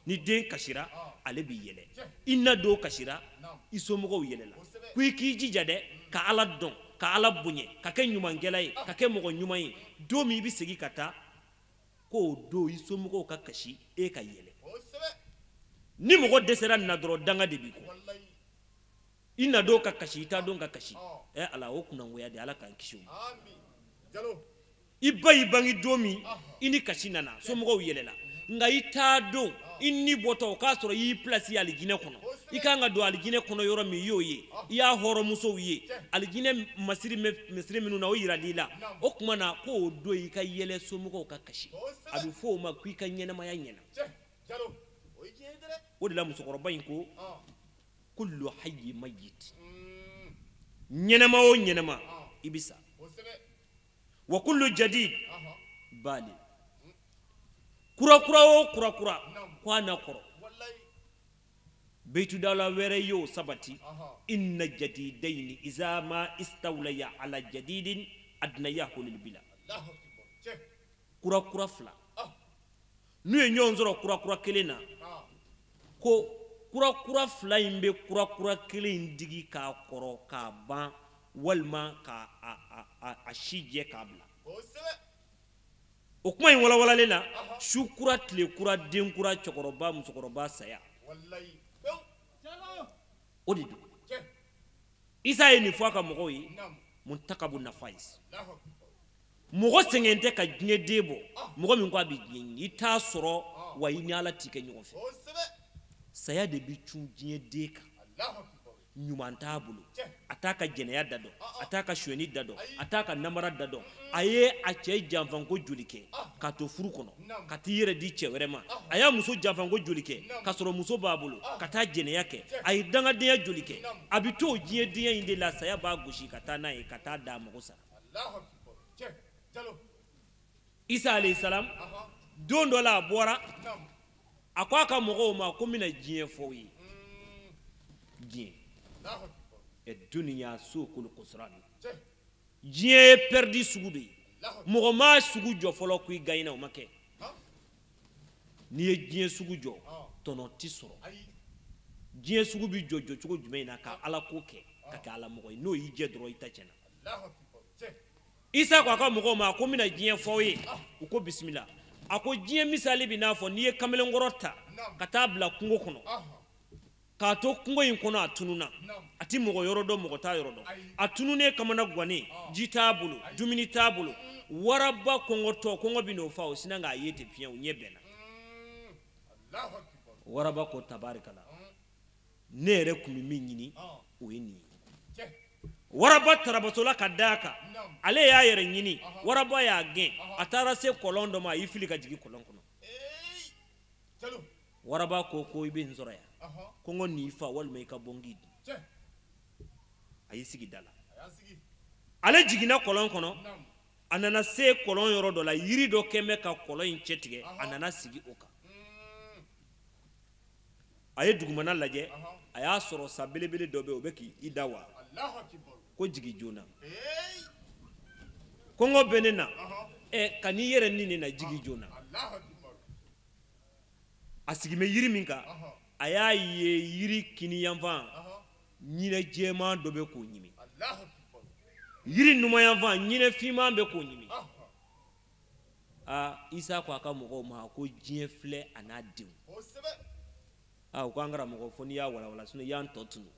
Ni den kasira, ale bɛ yɛlɛ. I na don kasira, i somɔgɔw yɛlɛla. Ko i k'i jija dɛ ka Ala dɔn, ka Ala bonya, ka kɛ ɲumankɛla ye, ka kɛ mɔgɔ ɲuman ye. Don min i bɛ segin ka taa, k'o don i somɔgɔw ka kasi, e ka yɛlɛ. Ni mɔgɔ dɛsɛra nin na dɔrɔn, danga de b'i kɔ. I na don ka kasi, i t'a don ka kasi. Ala o kunnangoya de, Ala k'an kisi o ma. I ba y'i bange don min, i ni kasi nana, somɔgɔw yɛlɛla. Nka i t'a don, i ni bɔtɔ o k'a sɔrɔ i y'i place alijinɛ kɔnɔ. I kan ka don alijinɛ kɔnɔ yɔrɔ min, i y'o ye, i y'a hɔrɔnmusow ye, alijinɛ masiri minnu na o yiral'i la. O tuma na k'o don i ka yɛlɛ, somɔgɔw ka kasi. A bɛ fɔ o ma k'i ka ɲɛnamaya ɲɛna. O de la musokɔrɔba in ko kullu hayyi mayyit. Ɲɛnama o ɲɛnama i bɛ sa. Wa kullu jadid bali. Kura kura o kura kura ko a na kɔrɔ. Bɛtudala wɛrɛ y'o sabati. Inna jadidayni iza ma istawlaya ala jadidin adnayahu lil bila. Kura kura fila n'u ye ɲɔgɔn sɔrɔ kura kura kelen na, ko kura kura fila in bɛ kura kura kelen in digi k'a kɔrɔ k'a ban, walima k'a a si jɛ k'a bila. O kuma in walawalalen na, su kura, tile kura, den kura, cɛkɔrɔba, musokɔrɔba, saya. O de don. Isa ye nin fɔ a ka mɔgɔw ye, muntakabu nafais. Mɔgɔ sɛgɛn tɛ ka diɲɛ den bɔ, mɔgɔ min ko a bɛ diɲɛ ɲini, i t'a sɔrɔ wa i ni Ala t'i kɛ ɲɔgɔn fɛ. Saya de bɛ cun diɲɛ den kan. Ɲuman t'a bolo, a t'a ka jɛnɛya da dɔn, a t'a ka sonyɛni da dɔn, a t'a ka namara da dɔn. A ye a cɛ janfanko joli kɛ k'a to furu kɔnɔ, ka t'i yɛrɛ di cɛ wɛrɛ ma. A y'a muso janfanko joli kɛ k'a sɔrɔ muso b'a bolo, ka taa jɛnɛya kɛ. A ye dangadenya joli kɛ. A bɛ to o diɲɛ denya in de la, saya b'a gosi ka taa n'a ye, ka taa d'a mago sara. Isa alayhi salam don dɔ la a bɔra, a ko a ka mɔgɔw ma ko n bɛna diɲɛ fɔ aw ye. Diɲɛ duniya suqul khusran. Diɲɛ ye perdi sugu de ye. Mɔgɔ ma sugu jɔ fɔlɔ ko i gagnera, o ma kɛ. N'i ye diɲɛ sugu jɔ tɔnɔ ti sɔrɔ. Diɲɛ sugu bɛ jɔ jɔcogo jumɛn na ka ala ko kɛ ka kɛ ala mɔgɔ ye n'o y'i jɛ dɔrɔn i ta tiɲɛna. Isa ko a ka mɔgɔw ma ko n bɛna diɲɛ fɔ aw ye u ko bisimila. A ko diɲɛ misali bɛ n'a fɔ n'i ye kamalenkɔrɔ ta ka taa bila kungo kɔnɔ k'a to kungo in kɔnɔ a tununna a ti mɔgɔ yɔrɔ dɔn mɔgɔ t'a yɔrɔ dɔn a tununnen kamana gannen ji t'a bolo dumuni t'a bolo waraba kɔngɔtɔ kɔngɔ bɛ n'o fa o sinna k'a ye ten fiɲɛ o ɲɛ bɛnna. Waraba ko tabarikala ne yɛrɛ tun bɛ min ɲini o ye nin ye. Waraba tarabasola ka d'a kan ale y'a yɛrɛ ɲini waraba y'a gɛn a taara se kɔlɔn dɔ ma a y'i fili ka jigin kɔlɔn kɔnɔ. Waraba ko ko i bɛ n sɔrɔ yan kɔngɔ n'i fa walima i ka bɔ n k'i dun. A y'i sigi da la ale jiginna kɔlɔn kɔnɔ a nana se kɔlɔn yɔrɔ dɔ la yiri dɔ kɛn bɛ ka kɔlɔn in cɛ tigɛ a nana sigi o kan. A ye dugumana lajɛ a y'a sɔrɔ sa belebele dɔ bɛ yen o bɛ k'i da wa ko jigin joona kɔngɔ bɛ ne na ɛ ka n'i yɛrɛ ni ne na jigin joona. A sigin bɛ yiri min kan a y'a ye yiri kiniyanfan ɲinɛ jɛman dɔ bɛ k'o ɲimi yiri numanyanfan ɲinɛ finman bɛ k'o ɲimi. Aa Isa ko a ka mɔgɔw ma ko diɲɛ filɛ a n'a denw. Aa u ko an karamɔgɔ fo n'i y'a walawala sinɔn i y'an tɔ tunu.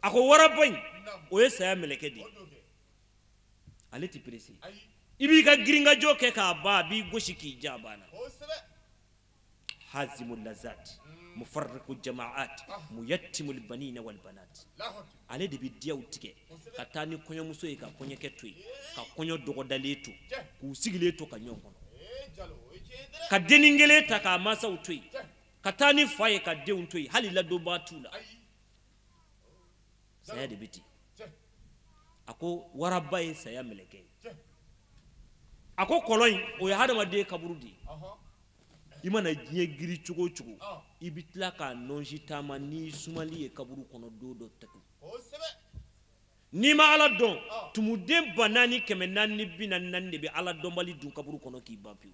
A ko waraba in o ye saya mɛlɛkɛ de ye ale ti perese i b'i ka girinkajɔ kɛ k'a ban a b'i gosi k'i ja a banna. Hazimu lazat mufarriqu jamaat muyattimul banina wal banat. Ale de bɛ diyaw tigɛ ka taa ni kɔɲɔmuso ye ka kɔɲɔkɛ to yen ka kɔɲɔ dɔgɔdalen to k'u sigilen to ka ɲɔgɔn kɔnɔ ka dennin kelen ta k'a mansaw to yen ka taa ni fa ye ka denw to yen hali ladonbaa t'u la. Saya de bɛ ten. A ko waraba ye saya mɛlɛkɛ ye. A ko kɔlɔn in o ye hadamaden kaburu de ye. I mana diɲɛ giri cogo o cogo i bɛ tila k'a nɔnsi taama n'i sumali ye kaburu kɔnɔ don dɔ tɛku. N'i ma ala dɔn tumuden 4444 de bɛ ala dɔnbali dun kaburu kɔnɔ k'i ban pewu.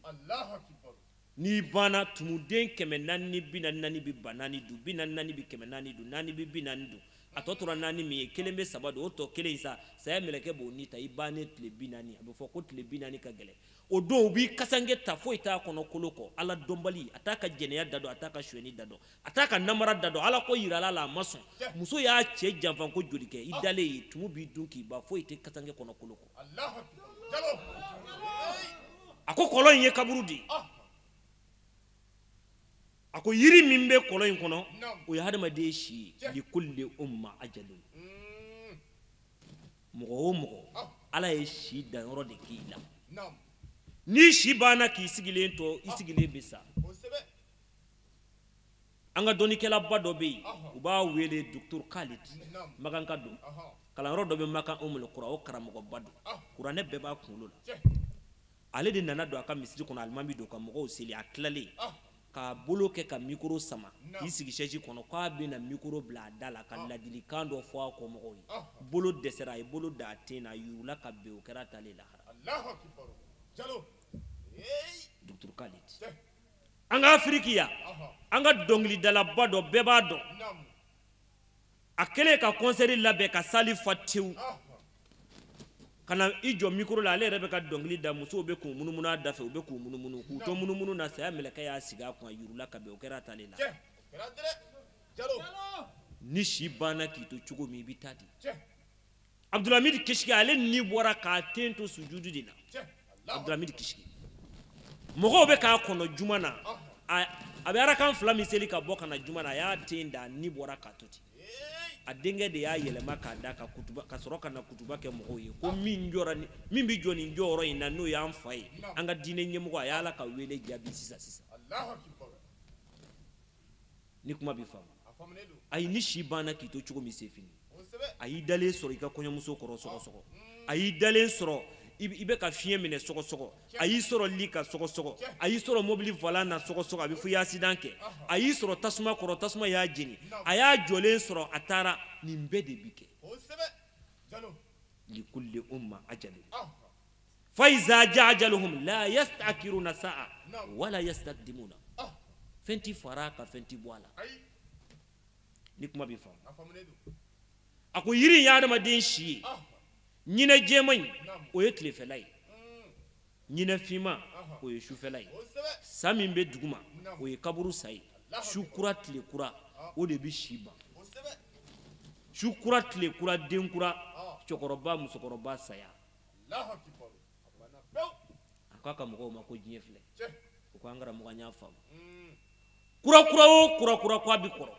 N'i banna tumuden 444 bɛ 4000 dun 44 bɛ 400 dun 4 bɛ 40 dun a tɔ tora 4 min ye kelen bɛ 3 dun o tɔ kelen in sa saya mɛlɛkɛ b'o ni ta i bannen tile 40 a bɛ fɔ ko tile 40 ka gɛlɛn o don u b'i kasange ta foyi t'a kɔnɔ kolo kɔ ala dɔnbali a t'a ka jɛnɛya da dɔn a t'a ka sonyɛni da dɔn a t'a ka namara da dɔn ala ko yirala la a ma sɔn muso y'a cɛ janfa ko joli kɛ i dalen ye tumu b'i dun k'i ban foyi tɛ kasange kɔnɔ kolo kɔ. A ko kɔlɔn in ye kaburu de ye. A ko yiri min bɛ kɔlɔn in kɔnɔ o ye hadamaden si ye likulli umma ajalun. Mɔgɔ o mɔgɔ ala ye si danyɔrɔ de k'i la n'i si banna k'i sigilen to i sigilen bɛ sa. An ka dɔnnikɛlaba dɔ bɛ yen u b'a wele Docteur Khalid Makanka don kalanyɔrɔ dɔ bɛ Makan Umul Qura o karamɔgɔba don kuranɛ bɛɛ b'a kunkolo la. Ale de nana don a ka misiri kɔnɔ alimami don ka mɔgɔw seli a tilalen k'a bolo kɛ ka mikoro sama k'i sigi chaise kɔnɔ k'a bɛna mikoro bila a da la ka ladilikan dɔ fɔ a kɔmɔgɔw ye bolo dɛsɛra a ye bolo da a ten na a yurula ka bin o kɛra talen lahara. Docteur Khalid an ka Afiriki yan an ka dɔnkilidalaba dɔ bɛɛ b'a dɔn a kɛlen ka concert labɛn ka salle fa tewu ka na i jɔ mikoro la ale yɛrɛ bɛ ka dɔnkili da musow bɛ k'u munumunu a da fɛ u bɛ k'u munumunu k'u to munumunu na saya mɛlɛkɛ y'a sigi a kun a yurula ka bɛn o kɛra talen la. Ni si banna k'i to cogo min i bɛ taa di. Abdulhamid Kishki ale ni bɔra k'a ten to sujudu de la. Abdulhamid Kishki mɔgɔw bɛ k'a kɔnɔ juma na a bɛ arakan 2 min seli ka bɔ ka na juma na a y'a ten da ni bɔra k'a to ten. A denkɛ de y'a yɛlɛma k'a da ka kutuba ka sɔrɔ ka na kutuba kɛ mɔgɔw ye ko min jɔra min bɛ jɔ nin jɔyɔrɔ in na n'o y'an fa ye an ka diinɛ ɲɛmɔgɔ a y'Ala ka wele jaabi sisan sisan. Ni kuma bɛ faamu ayi ni si banna k'i to cogo min c'est fini. A y'i dalen sɔrɔ i ka kɔɲɔmuso kɔrɔ sɔgɔsɔgɔ a y'i dalen sɔrɔ i bɛ ka fiɲɛ minɛ sɔgɔsɔgɔ a y'i sɔrɔ li ka sɔgɔsɔgɔ a y'i sɔrɔ mobili volant na sɔgɔsɔgɔ a bɛ fɔ i ye accident kɛ a y'i sɔrɔ tasuma kɔrɔ tasuma y'a jeni a y'a jɔlen sɔrɔ a taara nin bɛɛ de bi kɛ. Likulli umma ajalun. Fa iza jaa ajaluhum la yastakiruna sa'a wala yastakdimuna. Fɛn ti fara ka fɛn ti bɔ a la. Ni kuma bɛ faamu. A ko yiri in ye adamaden si ye. Ɲinɛ jɛman in o ye tilefɛla ye. Ɲinɛ finman o ye sufɛla ye. Sa min bɛ duguma o ye kaburu sa ye. Su kura tile kura o de bɛ si ban. Su kura tile kura den kura cɛkɔrɔba musokɔrɔba saya. A ko a ka mɔgɔw ma ko diɲɛ filɛ. U ko an karamɔgɔ an y'a faamu. Kura kura o kura kura ko a bɛ kɔrɔ.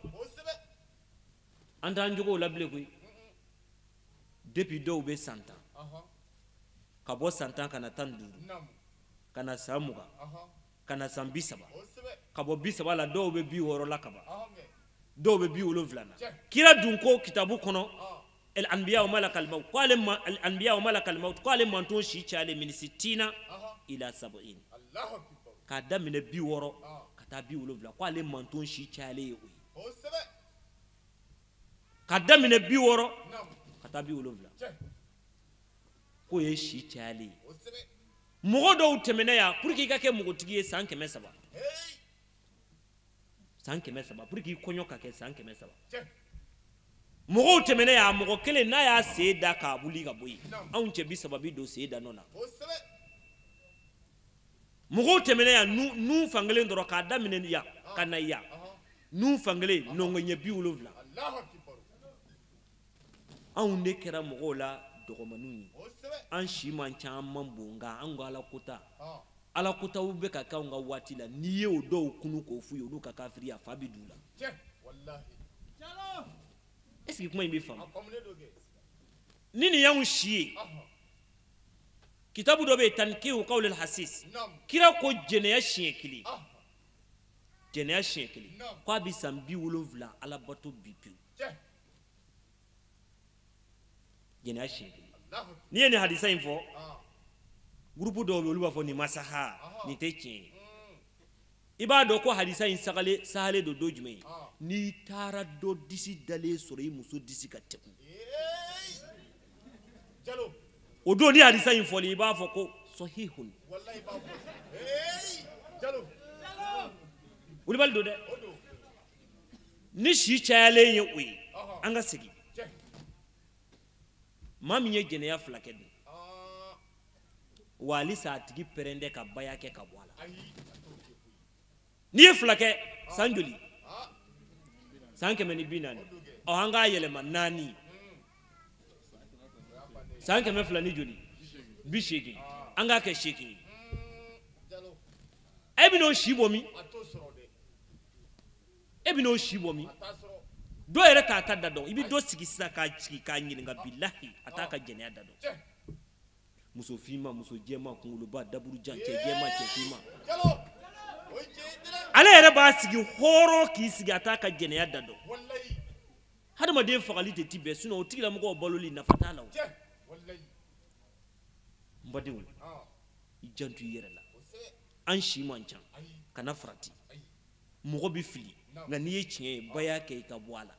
An t'an jogow la bilen koyi. Depuis dɔw bɛ san 10. Ka bɔ san 10 ka na 15. Ka na san 20. Ka na san 30. Ka bɔ 30 la dɔw bɛ 60 la ka ban. Dɔw bɛ 70 na. Kira dun ko kitabu kɔnɔ. El anbiya malakal maut. Ko ale al anbiya malakal maut. Ko ale manton si cayalen min sitina ila sab'in. K'a daminɛ 60 ka taa 70 ko ale manton si cayalen ye o ye. K'a daminɛ 60 ka taa 70 k'o ye si cayalen ye. Mɔgɔ dɔw tɛmɛna yan pour que i ka kɛ mɔgɔtigi ye san 300. San 300 pour que i kɔɲɔ ka kɛ san 300. Mɔgɔw tɛmɛna yan mɔgɔ kelen n'a y'a sen da k'a wuli ka bɔ yen anw cɛ 30 bi don sen da nɔ na. Mɔgɔw tɛmɛna yan nun fankelen dɔrɔn k'a daminɛ yan ka na yan nun fankelen nɔngɔn ɲɛ 70. Anw de kɛra mɔgɔw la dɔgɔmaninw ye. An si man ca an man bon nka an ko ala kota. Ala kotaw bɛ ka kɛ anw ka waati la n'i ye o dɔw kunu k'o f'u ye olu ka kafiriya fa bɛ d'u la. Est ce que kuma in bɛ faamu? Ni nin y'anw si ye. Kitabu dɔ bɛ yen tankihu qawlil hasis. Kira ko jɛnɛya siɲɛ kelen. Jɛnɛya siɲɛ kelen. K'a bɛ san 70 alabato bi pewu. Jɛnɛya siɲɛ kelen. N'i ye nin hadisa in fɔ gurupu dɔw bɛ olu b'a fɔ nin ma saha nin tɛ tiɲɛ ye. I b'a dɔn ko hadisa in sahalen don don jumɛn ye? N'i taara dɔ disi dalen sɔrɔ i muso disi ka tɛgu. O don ni hadisa in fɔli i b'a fɔ ko sahihun. Wulibali don dɛ. Ni si cayalen ye o ye an ka segin. Maa min ye jɛnɛya 2 kɛ dun. Wa halisa a tigi pɛrɛn tɛ ka baya kɛ ka bɔ a la. N'i ye 2 kɛ san joli? San 140. Ɔ an k'a yɛlɛma 4. San 200 ni joli? 80. An k'a kɛ 8 ye. E bɛn'o si bɔ min? E bɛn'o si bɔ min? Dɔw yɛrɛ t'a ta da dɔn. I bɛ dɔ sigi sisan k'a sigi k'a ɲininka bilahi a t'a ka jɛnɛya da dɔn. Muso finman, muso jɛman, kunkoloba, daburujan, cɛ jɛman, cɛ finman. Ale yɛrɛ b'a sigi hɔrɔn k'i sigi a t'a ka jɛnɛya da dɔn. Hadamaden fagali tɛ ti bɛn sinon o tigilamɔgɔw baloli nafa t'a la o. N badenw, i janto i yɛrɛ la. An si man ca, kana farati. Mɔgɔ bɛ fili nka n'i ye tiɲɛ ye baya kɛ i ka bɔ a la.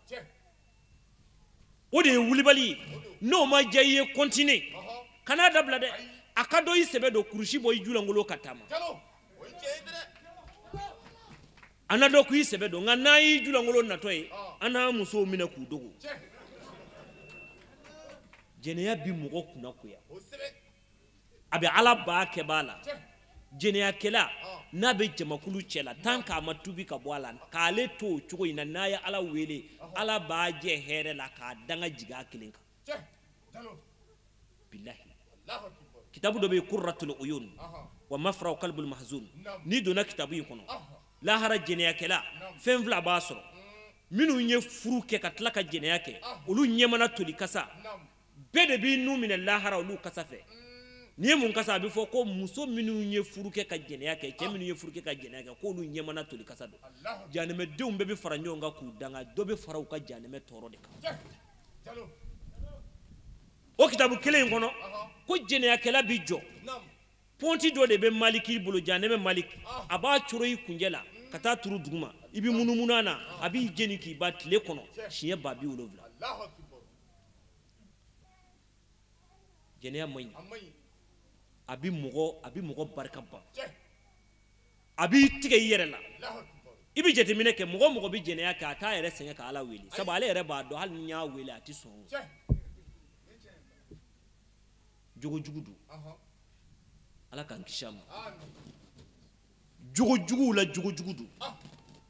O de ye wulibali ye. N'o ma diya i ye continuer. Kana dabila dɛ. A ka dɔ i sɛbɛ don kurusi bɔ i julankolon ka taama. An na dɔn k'i sɛbɛ don nka n'an y'i julankolon natɔ ye an n'an musow minɛ k'u dogo. Jɛnɛya bi mɔgɔ kunna goya. A bɛ ala ba kɛbaa la. Jɛnɛyakɛla n'a bɛ jamakulu cɛ la tant k'a ma tubi ka bɔ a la k'ale to o cogo in na n'a ye ala wele ala b'a jɛ hɛrɛ la k'a danga jigin a kelen kan. Bilahi. Kitabu dɔ bɛ yen Qurratul Uyun wa Mafra'u Qalbul Mahzun. N'i donna kitabu in kɔnɔ lahara jɛnɛyakɛla fɛn 2 b'a sɔrɔ. Minnu ye furu kɛ ka tila ka jɛnɛya kɛ olu ɲɛmana toli kasa bɛɛ de b'i nun minɛ lahara olu kasa fɛ. N'i ye mun kasa a bɛ fɔ ko muso minnu ye furu kɛ ka jɛnɛya kɛ cɛ minnu ye furu kɛ ka jɛnɛya kɛ k'olu ɲɛmana toli kasa don. Janɛmɛdenw bɛɛ bɛ fara ɲɔgɔn kan k'u danga dɔ bɛ fara u ka janɛmɛ tɔɔrɔ de kan. O kitabu kelen in kɔnɔ ko jɛnɛyakɛla bi jɔ pɔnti dɔ de bɛ Maliki bolo janɛmɛ Maliki a b'a coro i kunjɛ la ka taa turu duguma i bɛ munumunu a na a b'i jeni k'i ban tile kɔnɔ siɲɛ 70,000. Jɛnɛya man ɲi. A bɛ mɔgɔ barika ban, a b'i tigɛ i yɛrɛ la. I bɛ jateminɛ kɛ, mɔgɔ mɔgɔ bɛ jɛnɛya kɛ, a t'a yɛrɛ sɛgɛn ka Ala wele, sabu ale yɛrɛ b'a dɔn hali ni y'a wele a tɛ sɔn. Jogo jugu don, Ala k'an kisi a ma. Jogo juguw la jogo jugu don.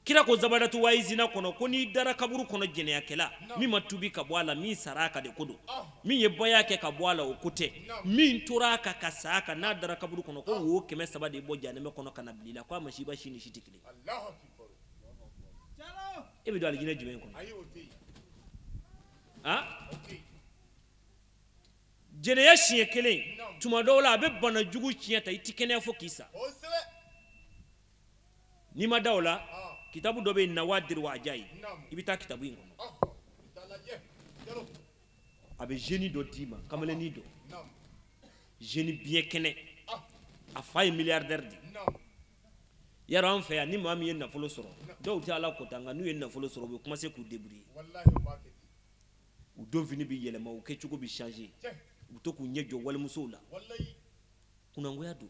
Kira ko zabadatu wayizina kɔnɔ ko n'i dara kaburu kɔnɔ jɛnɛyakɛla min ma tubi ka bɔ a la, min sara a kan de ko don, min ye baya kɛ ka bɔ a la o ko tɛ, min tora a kan ka sa a kan n'a dara kaburu kɔnɔ ko wo 300 de bɔ janɛmɛ kɔnɔ ka na bila i la, ko a masiba si ni si tɛ kelen. E bɛ don alijinɛ jumɛn kɔnɔ? Jɛnɛya siɲɛ kelen, tuma dɔw la a bɛ bana jugu tiɲɛ ta, i ti kɛnɛya fo k'i sa. N'i ma da o la, kitabu dɔ bɛ yen, Nawadir wa Ajayi, i bɛ taa kitabu in kɔnɔ. A bɛ jeune dɔ d'i ma, kamalennin dɔ, jeune biɲɛ kɛnɛ, a fa ye milliardaire de ye. Yarɔ an fɛ yan, ni maa min ye nafolo sɔrɔ, dɔw tɛ Ala kota, nka n'u ye nafolo sɔrɔ u bɛ commencer k'u débrouiller. U donfini bɛ yɛlɛma, u kɛcogo bɛ changer, u bɛ to k'u ɲɛ jɔ walimusow la. Kunangoya don.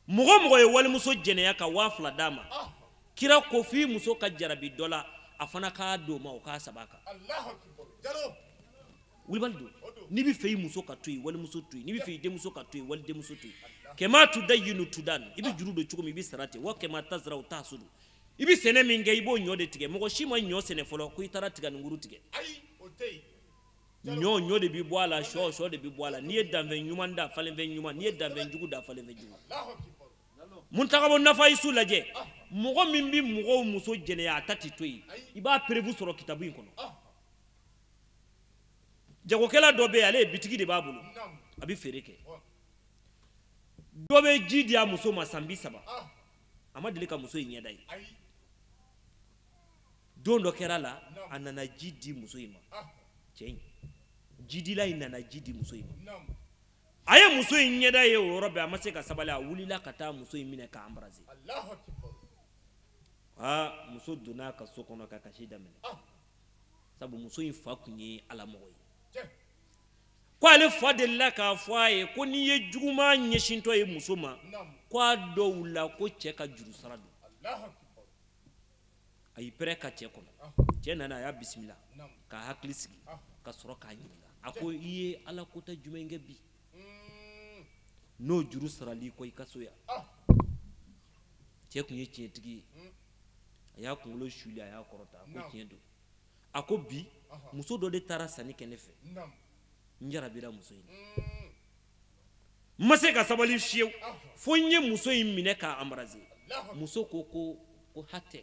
Mɔgɔ mɔgɔ ye walimuso jɛnɛya ka 2000 d'a ma, kira ko f'i muso ka jarabi dɔ la, a fana k'a d'o ma, o k'a saba kan. Wulibali don. N'i bɛ fɛ i muso ka to yen, walimuso to yen. N'i bɛ fɛ i denmuso ka to yen, walidenmuso to yen. Kɛmɛ tu da yinu tudan, i bɛ juru don cogo min, i bɛ sara ten. Wa kɛmɛ tasara o t'a so don. I bɛ sɛnɛ min kɛ, i b'o ɲɔ de tigɛ. Mɔgɔ si ma ɲɔ sɛnɛ fɔlɔ ko i taara tiga ni kuru tigɛ. Ɲɔ de bɛ bɔ a la, sɔ de bɛ bɔ a la. N'i ye danfɛn ɲuman da, falenfɛn ɲuman. N'i ye danfɛn jugu da, falenfɛn jugu. Muntagabo nafa isu lajɛ, mɔgɔ min bɛ mɔgɔw muso jɛnɛya, a ta tɛ to yen. I b'a preuve sɔrɔ kitabu in kɔnɔ. Jagokɛla dɔ bɛ yen, ale ye bitigi de b'a bolo, a bɛ feere kɛ. Dɔ bɛ ji di a muso ma san 30, a ma deli ka muso in ɲɛda ye. Don dɔ kɛra la, a nana ji di muso in ma. Cɛ in, jidila in nana ji di muso in ma. A ye muso in ɲɛda ye o yɔrɔ bɛɛ, a ma se ka sabali, a wulila ka taa muso in minɛ k'a embrasser. Aa, muso donna a ka so kɔnɔ ka kasi daminɛ. Sabu muso in fa tun ye alamɔgɔ ye. Ko ale fa delila k'a fɔ a ye ko n'i ye juguman ɲɛsintɔ ye muso ma, ko a dɔw la ko cɛ ka juru sara don. A y'i pɛrɛn ka cɛ kɔnɔ. Cɛ nana, a y'a bisimila k'a hakili sigi ka sɔrɔ k'a ɲininka. A ko i ye ala kota jumɛn kɛ bi n'o juru sarali kɔ i ka so yan? Cɛ tun ye tiɲɛtigi ye. A y'a kunkolo suli, a y'a kɔrɔta, a ko tiɲɛ don. A ko bi muso dɔ de taara sanni kɛ ne fɛ, n jarabira muso in na, n ma se ka sabali fiyewu fo n ye muso in minɛ k'a embrasser. Muso ko ko hatɛ,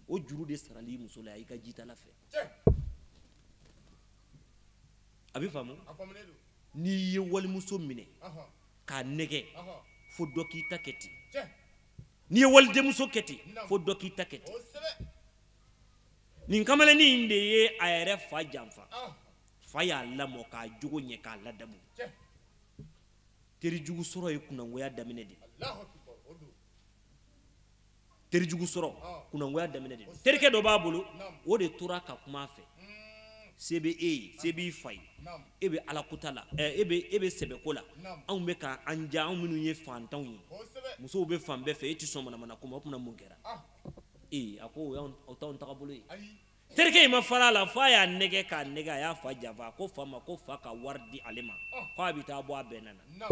o juru de sarali muso la i ka jitala fɛ. A bɛ faamu? N'i ye walimuso minɛ k'a nɛgɛ fo dɔ k'i ta kɛ ten, n'i ye walidenmuso kɛ ten fo dɔ k'i ta kɛ ten. Nin kamalennin in de ye a yɛrɛ fa janfa. Fa y'a lamɔ k'a jogo ɲɛ k'a ladamu. Terijugu sɔrɔ ye kunangoya daminɛ de. Terijugu sɔrɔ kunangoya daminɛ de. Terikɛ dɔ b'a bolo, o de tora ka kuma a fɛ. Se bɛ e ye, se b'i fa ye, e bɛ ala kota la, e bɛ sɛbɛko la. Anw bɛ k'an ja, anw minnu ye fantanw ye, musow bɛ fan bɛɛ fɛ, e tɛ sɔn manamana ko ma, o tuma mun kɛra? Ee, a ko o t'anw tagabolo ye. Terikɛ in ma fara a la, f'a y'a nɛgɛ k'a nɛgɛ, a y'a fa janfa. A ko fa ma ko fa ka wari di ale ma, k'a bɛ taa bɔ a bɛnna na.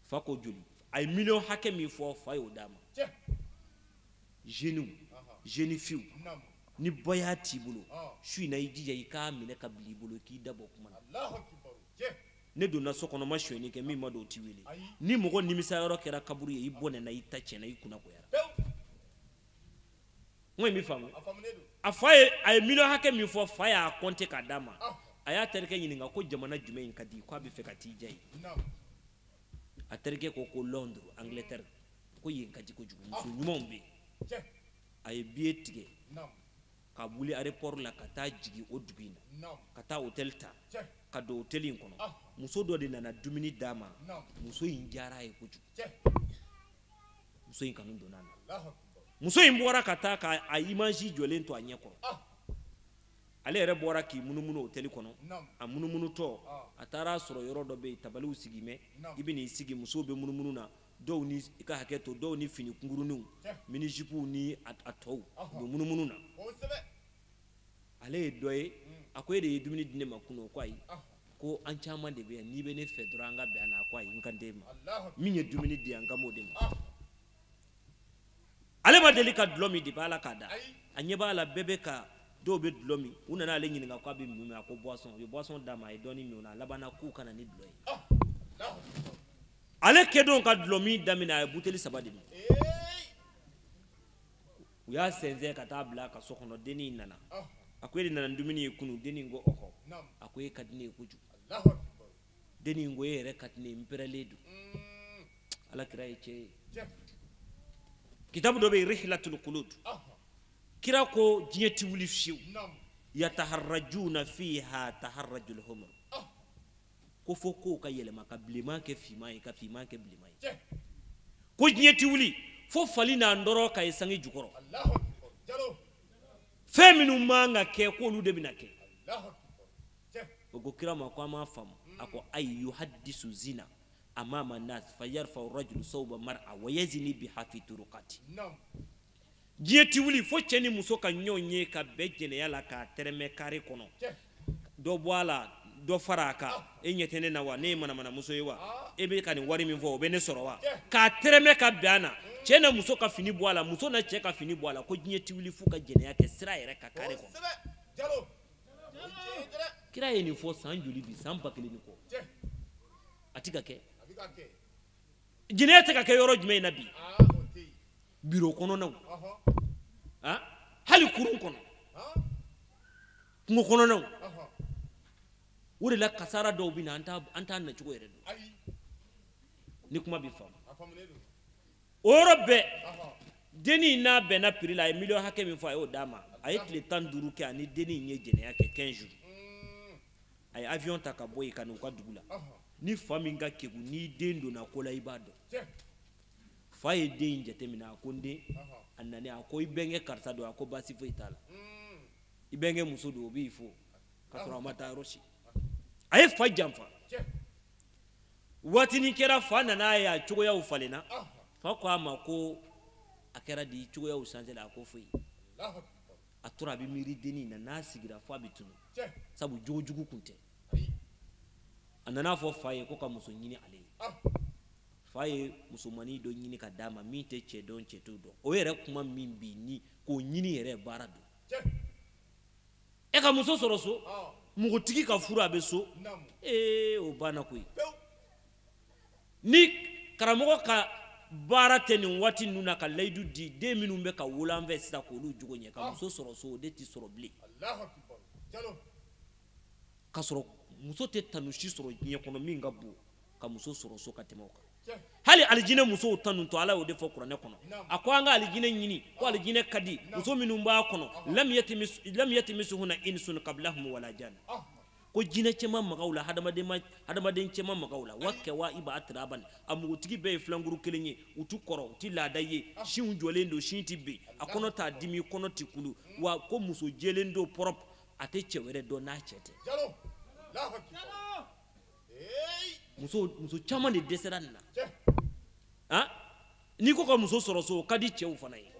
Fa ko joli? A ye miliyɔn hakɛ min fɔ, fa y'o d'a ma. Jeunes, jeune filles, ni bɔya t'i bolo, su in na i jija i k'a minɛ ka bila i bolo k'i da bɔ kuma na. Ne donna so kɔnɔ, ma sonyɛni kɛ, min ma don o t'i wele. Ni mɔgɔ nimisa yɔrɔ kɛra kaburu ye, i bɔnɛna, i ta tiɲɛna, i kunna goyara. N ko in bɛ faamu? A fa ye, a ye miliyɔn hakɛ min fɔ, fa y'a compter k'a d'a ma. A y'a terikɛ ɲininka ko jamana jumɛn in ka di, k'a bɛ fɛ ka t'i diya yen. A terikɛ ko ko Londres, Angleterre, ko yen ka di kojugu, muso ɲumanw bɛ yen. A ye billet tigɛ ka wuli aéroport la ka taa jigin o dugu in na, ka taa hôtel ta, ka don hôtel in kɔnɔ. Muso dɔ de nana dumuni d'a ma. Muso in diyara a ye kojugu. Muso in kanu donna a la. Muso in bɔra ka taa k'a image jɔlen to a ɲɛ kɔrɔ. Ale yɛrɛ bɔra k'i munumunu hôtel kɔnɔ, a munumunutɔ a taara sɔrɔ yɔrɔ dɔ bɛ yen, tabaliw sigi mɛ, i bɛ n'i sigi, musow bɛ munumunu na, dɔw ni i ka hakɛ to, dɔw ni fini kunkuruninw, mini jupew ni a tɔw, u bɛ munumunu na. Ale ye dɔ ye, a ko e de ye dumuni di ne ma kunun? O ko ayi, ko an caman de bɛ yan, n'i bɛ ne fɛ dɔrɔn an ka bɛn a na. A ko ayi, n kan t'e ma, min ye dumuni di yan, n kan b'o de ma. Ale ma deli ka dulɔ min depuis Ala k'a da, a ɲɛ b'a la bɛɛ bɛ ka dɔw bɛ dulɔ min. U nana ale ɲininka k'a bɛ mun min, a ko boisson. U ye boisson d'a ma, a ye dɔɔnin min o la, a labanna k'u ka na ni dulɔ ye. Ale kɛdon ka dulɔ min daminɛ, a ye buteli 3 de min. U y'a sɛnsɛn ka taa bila a ka so kɔnɔ. Dennin in nana, a ko e de nana ni dumuni ye kunun? Dennin ko ɔhɔ. A ko e ka di ne ye kojugu. Dennin ko e yɛrɛ ka di ne ye, n pɛrɛlen don. Ala kira ye cɛ ye. Kitabu dɔ bɛ yen, Rihlatul Qulud, kira ko diɲɛ ti wuli fiyewu, yataharrajuna fiha taharrajul humr, ko fo kow ka yɛlɛma ka bilenman kɛ finman ye, ka finman kɛ bilenman ye. Ko diɲɛ ti wuli fo fali n'a nɔrɔ ka ye sange jukɔrɔ. Fɛn minnu man ka kɛ, k'olu de bɛna kɛ. O ko kira ma ko an m'a faamu. A ko ayi, yuhaddisu zina amama nas fayarfa rajulu sawba mar'a wa yazni biha fi turuqati. Diɲɛ ti wuli fo cɛ ni muso ka ɲɔgɔn ye ka bɛn jɛnɛya la k'a tɛrɛmɛ kare kɔnɔ, dɔ bɔ a la, dɔ fara a kan. E ɲɛ tɛ ne na wa? Ne ye manamanamuso ye wa? E bɛ ka nin wari min fɔ, o bɛ ne sɔrɔ wa? K'a tɛrɛmɛ ka bɛn a na, cɛ na muso ka fini bɔ a la, muso na cɛ ka fini bɔ a la. Ko diɲɛ ti wuli f'u ka jɛnɛya kɛ sira yɛrɛ ka kare kɔnɔ. Kira ye nin fɔ san joli bi? San 1000 ni kɔ. A ti ka kɛ. Jɛnɛya tɛ ka kɛ yɔrɔ jumɛn na bi? Biro kɔnɔnaw, hali kurun kɔnɔ, kungo kɔnɔnaw. O de la kasara dɔw bɛ na, an t'a nacogo yɛrɛ dɔn. Ni kuma bɛ faamu o yɔrɔ bɛɛ. Dennin n'a bɛnna prix la, a ye miliyɔn hakɛ min fɔ, a y'o d'a ma. A ye tile 15 kɛ, ani dennin ye jɛnɛya kɛ 15 jours. A ye avion ta ka bɔ yen ka n'u ka dugu la. Ni fa min ka kegun, n'i den donna ko la, i b'a dɔn. Fa ye den in jateminɛ, a ko n den. A nana, a ko i bɛnkɛ karisa don? A ko baasi foyi t'a la. I bɛnkɛ muso don, o b'i fo, ka sɔrɔ a ma taa yɔrɔ si. A ye fa janfa. Waatinin kɛra, fa nana ye a cogoyaw falenna. Fa ko a ma ko a kɛra di, cogoyaw changé la? A ko foyi. A tora a bɛ miiri dennin na, n'a sigira fo a bɛ tunu, sabu jogojugu kun tɛ. A nana fɔ fa ye ko ka muso ɲini ale ye. Fa ye musomannin dɔ ɲini ka d'a ma, min tɛ cɛ dɔn, cɛ t'o dɔn. O yɛrɛ kuma min bi ni k'o ɲini yɛrɛ baara don. E ka muso sɔrɔ so, npogotigi ka furu a bɛ so, ee o banna koyi. Ni karamɔgɔ ka baara tɛ nin waati ninnu na ka layidu di den minnu bɛ ka wolo an fɛ sisan k'olu jogo ɲɛ, ka muso sɔrɔ so, o de tɛ sɔrɔ bilen. Ka sɔrɔ muso tɛ tanu si sɔrɔ diɲɛ kɔnɔ min ka bon ka muso sɔrɔ so ka tɛmɛ o kan. Hali alijinɛ musow tanu tɔ, Ala y'o de fɔ kuranɛ kɔnɔ. A ko an ka alijinɛ ɲini, ko alijinɛ ka di muso minnu b'a kɔnɔ, lam yatimisuhunna insun qablahum wala jan. Ko jinɛ cɛman magaw la, hadamaden cɛman magaw la, wa kɛwa iba atraban. A mugutigi bɛɛ ye filankuru kelen ye, u t'u kɔrɔ, u ti laada ye, sinw jɔlen don, sin ti ben, a kɔnɔ t'a dimi, kɔnɔ ti kulu, wa ko muso jɛlen don propre, a tɛ cɛ wɛrɛ dɔn n'a cɛ tɛ. Muso caman de dɛsɛra nin na. N'i ko ka muso sɔrɔ so, o ka di cɛw fana ye.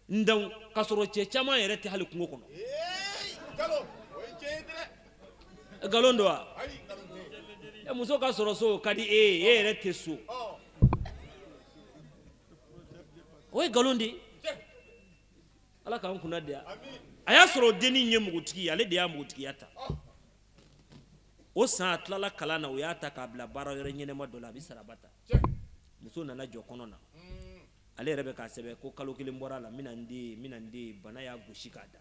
Ndanw ka sɔrɔ cɛ caman yɛrɛ tɛ hali kungo kɔnɔ. Nkalon don wa? Muso ka sɔrɔ so, o ka di e ye, e yɛrɛ tɛ so. O ye nkalon de ye. Ala k'an kunna diya. A y'a sɔrɔ dennin ye npogotigi ye, ale de y'a npogotigiya ta. O san a tilala kalan na, o y'a ta k'a bila baara wɛrɛ ɲɛnɛma dɔ la, a bɛ saraba ta. Muso nana jɔ kɔnɔ na, ale yɛrɛ bɛ k'a sɛbɛn ko kalo 1 bɔra a la, n bɛna n den ye, n bɛna n den ye, bana y'a gosi k'a da.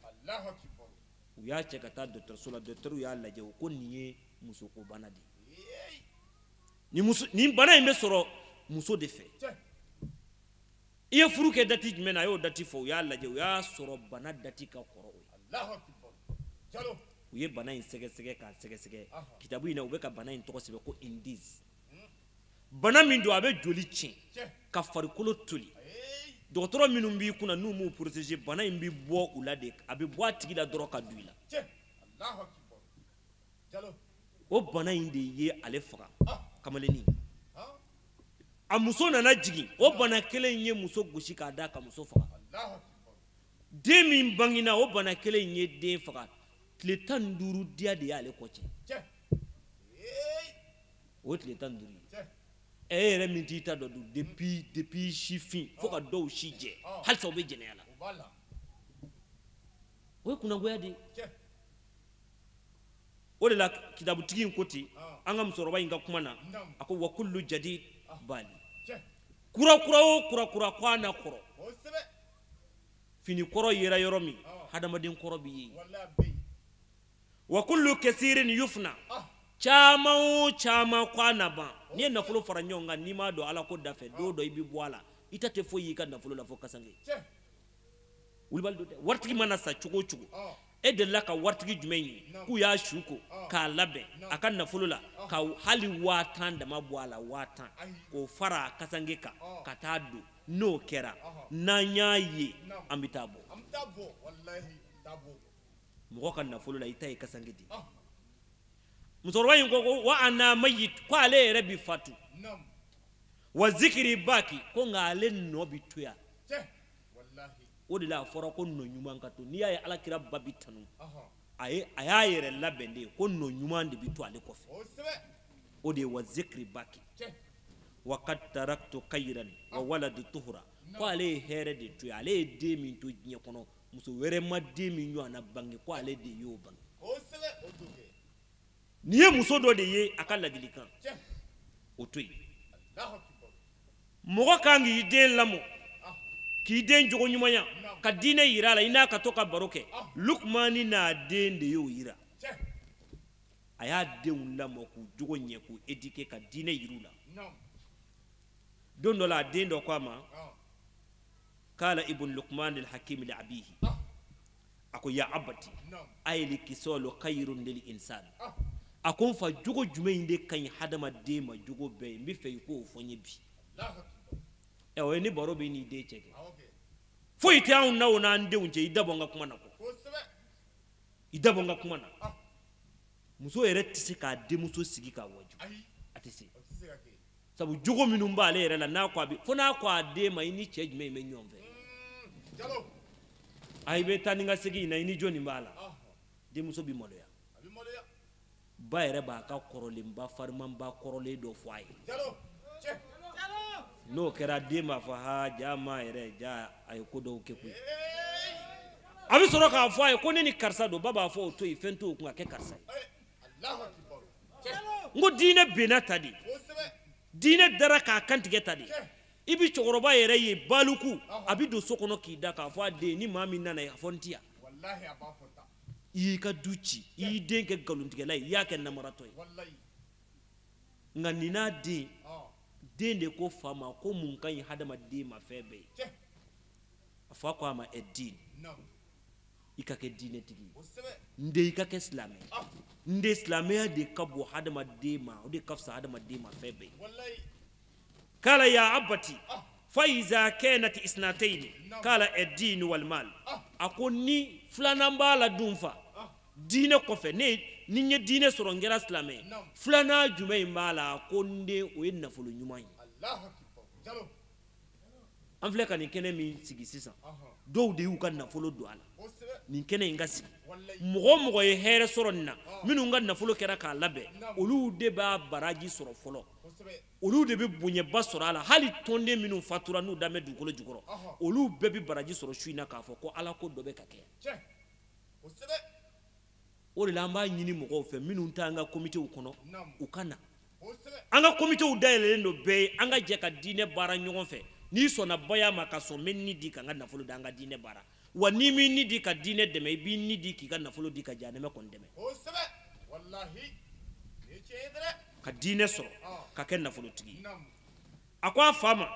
U y'a cɛ ka taa dɔgɔtɔrɔso la, dɔgɔtɔrɔw y'a lajɛ, u ko nin ye musoko bana de ye. Nin bana in bɛ sɔrɔ muso de fɛ. I ye furu kɛ dati jumɛn na? A y'o dati fɔ, u y'a lajɛ, u y'a sɔrɔ bana dati ka kɔrɔ o ye. U ye bana in sɛgɛsɛgɛ k'a sɛgɛsɛgɛ. Kitabu in na, u bɛ ka bana in tɔgɔ sɛbɛn ko indice. Bana min don, a bɛ joli tiɲɛ ka farikolo toli. Dɔgɔtɔrɔ minnu b'i kunna n'u m'u protéger, bana in bɛ bɔ u la de, a bɛ bɔ a tigi la dɔrɔn ka don i la. O bana in de ye ale faga, kamalennin. A muso nana jigin, o bana kelen in ye muso gosi k'a da ka muso faga. Den min bangena, o bana kelen in ye den faga. Tile 15 diya de y'ale kɔ cɛ. O ye tile 15 ye. E yɛrɛ min t'i ta dɔn dun, depuis sifin fo ka dɔw si jɛ, halisa u bɛ jɛnɛya la. O ye kunnagoya de ye. O de la kitabutigi in ko ten, an ka musokɔrɔba in ka kuma na, a ko wa kullu jadid bali. Kura kura o kura kura ko a na kɔrɔ. Fini kɔrɔ yera yɔrɔ min, hadamaden kɔrɔ bɛ yen. Wa kullu kasirin yufna. Caman o caman ko a na ban. N'i ye nafolo fara ɲɔgɔn kan, n'i m'a dɔn Ala ko da fɛ, don dɔ i bɛ bɔ a la. I ta tɛ foyi y'i ka nafolo la fo kasange. Wulibali don dɛ. Waritigi mana sa cogo o cogo, e delila ka waritigi jumɛn ye k'u y'a su ko k'a labɛn a ka nafolo la, ka hali 10,000 dama bɔ a la, 10,000 k'o fara a kasange kan ka taa don? N'o kɛra, n'an y'a ye, an bɛ taa bɔ. Mɔgɔ ka nafolo la, i ta ye kasange de ye. Musokɔrɔba in ko ko wa ana mayit, ko ale yɛrɛ bi fatu, wa zikiri baki, ko nka ale nɔ bi to yan. O de la a fɔra ko nɔ ɲuman ka to. N'i y'a ye Ala kira ba bi tanu, a ye a y'a yɛrɛ labɛn de ko nɔ ɲuman de bi to ale kɔfɛ. O de ye wa zikiri baki. Wa kad taraktu khayran wa waladu tuhura, ko ale ye hɛrɛ de to yen. Ale ye den min to diɲɛ kɔnɔ, muso wɛrɛ ma den min ɲɔgɔnna bange, ko ale de y'o bange. N'i ye muso dɔ de ye a ka ladilikan, o to yen. Mɔgɔ kan k'i den lamɔ, k'i den jogo ɲumanya, ka diinɛ yira a la, i n'a ka to ka baro kɛ. Lukumani n'a den de y'o yira. A y'a denw lamɔ k'u jogo ɲɛ, k'u éduquer, ka diinɛ yir'u la. Don dɔ la, a den dɔ ko a ma, kala ibn Luqman al-Hakim li abihi, a ko ya abati ayli kisolu khayrun lil insan. A ko n fa, jogo jumɛn in de ka ɲi hadamaden ma jogo bɛɛ ye? N bɛ fɛ i k'o fɔ n ye bi. Ɛ, o ye ni baro bɛ n'i den cɛ kɛ. Foyi tɛ anw na o n'an denw cɛ. I dabɔ n ka kuma na kɔ, i dabɔ n ka kuma na. Muso yɛrɛ tɛ se k'a denmuso sigi k'a waju, a tɛ se, sabu jogo minnu b'ale yɛrɛ la, n'a ko a bɛ fo n'a ko a den ma, i ni cɛ jumɛn in bɛ ɲɔgɔn fɛ? A i bɛ taa ni ka segin in na, i ni jɔnni b'a la? Denmuso bɛ maloya. Ba yɛrɛ b'a ka kɔrɔlenba farimanba kɔrɔlen dɔ fɔ a ye. N'o kɛra, den b'a fɔ ha, ja ma yɛrɛ ja, a ye ko dɔw kɛ koyi. A bɛ sɔrɔ k'a fɔ a ye ko ne ni karisa don. Ba b'a fɔ o to yen, fɛn t'o kun ka kɛ karisa ye. N ko diinɛ benna ta de, diinɛ dara k'a kantigɛ ta de. I bɛ cɛkɔrɔba yɛrɛ ye baluku, a bɛ don so kɔnɔ k'i da k'a fɔ a den, ni maa min nana a fɔ n ti yan. I y'i ka du ci, i y'i den kɛ nkalontigɛla ye, i y'a kɛ namaratɔ ye. Nka nin n'a den, den de ko fa ma ko mun ka ɲi hadamaden ma fɛn bɛɛ ye? A fa ko a ma, ɛ den, i ka kɛ diinɛtigi ye. N den, i ka kɛ silamɛ. N den, silamɛya de ka bon hadamaden ma, o de ka fisa hadamaden ma fɛn bɛɛ ye. Kala ya abati fa iza kanat isnatayn, kala ad-din wal mal. A ko ni filanan b'a la dun fa, diinɛ kɔfɛ, ne ni n ye diinɛ sɔrɔ, n kɛra silamɛ ye, filanan jumɛn in b'a la? A ko n den, o ye nafolo ɲuman ye. An filɛ ka nin kɛnɛ min sigi sisan, dɔw de y'u ka nafolo don a la nin kɛnɛ in ka sigi. Mɔgɔ o mɔgɔ ye hɛrɛ sɔrɔ nin na, minnu ka nafolo kɛra k'a labɛn, olu de b'a baraji sɔrɔ fɔlɔ, olu de bɛ bonyaba sɔrɔ a la. Hali tɔnden minnu fatura n'u dan bɛ dugukolo jukɔrɔ, olu bɛɛ bɛ baraji sɔrɔ su in na k'a fɔ ko Ala ko dɔ bɛ ka kɛ. O de la an b'a ɲini mɔgɔw fɛ minnu t'an ka komitew kɔnɔ, u ka na. An ka komitew dayɛlɛlen don bɛɛ ye, an ka jɛ ka diinɛ baara ɲɔgɔn fɛ. N'i sɔnna baya ma ka sɔn, n bɛ ni di ka n ka nafolo da an ka diinɛ baara. Wa n'i m'i ni di ka diinɛ dɛmɛ, i b'i ni di k'i ka nafolo di ka jahanamɛ kɔni dɛmɛ. Ka diinɛ sɔrɔ ka kɛ nafolotigi ye. A ko a fa ma,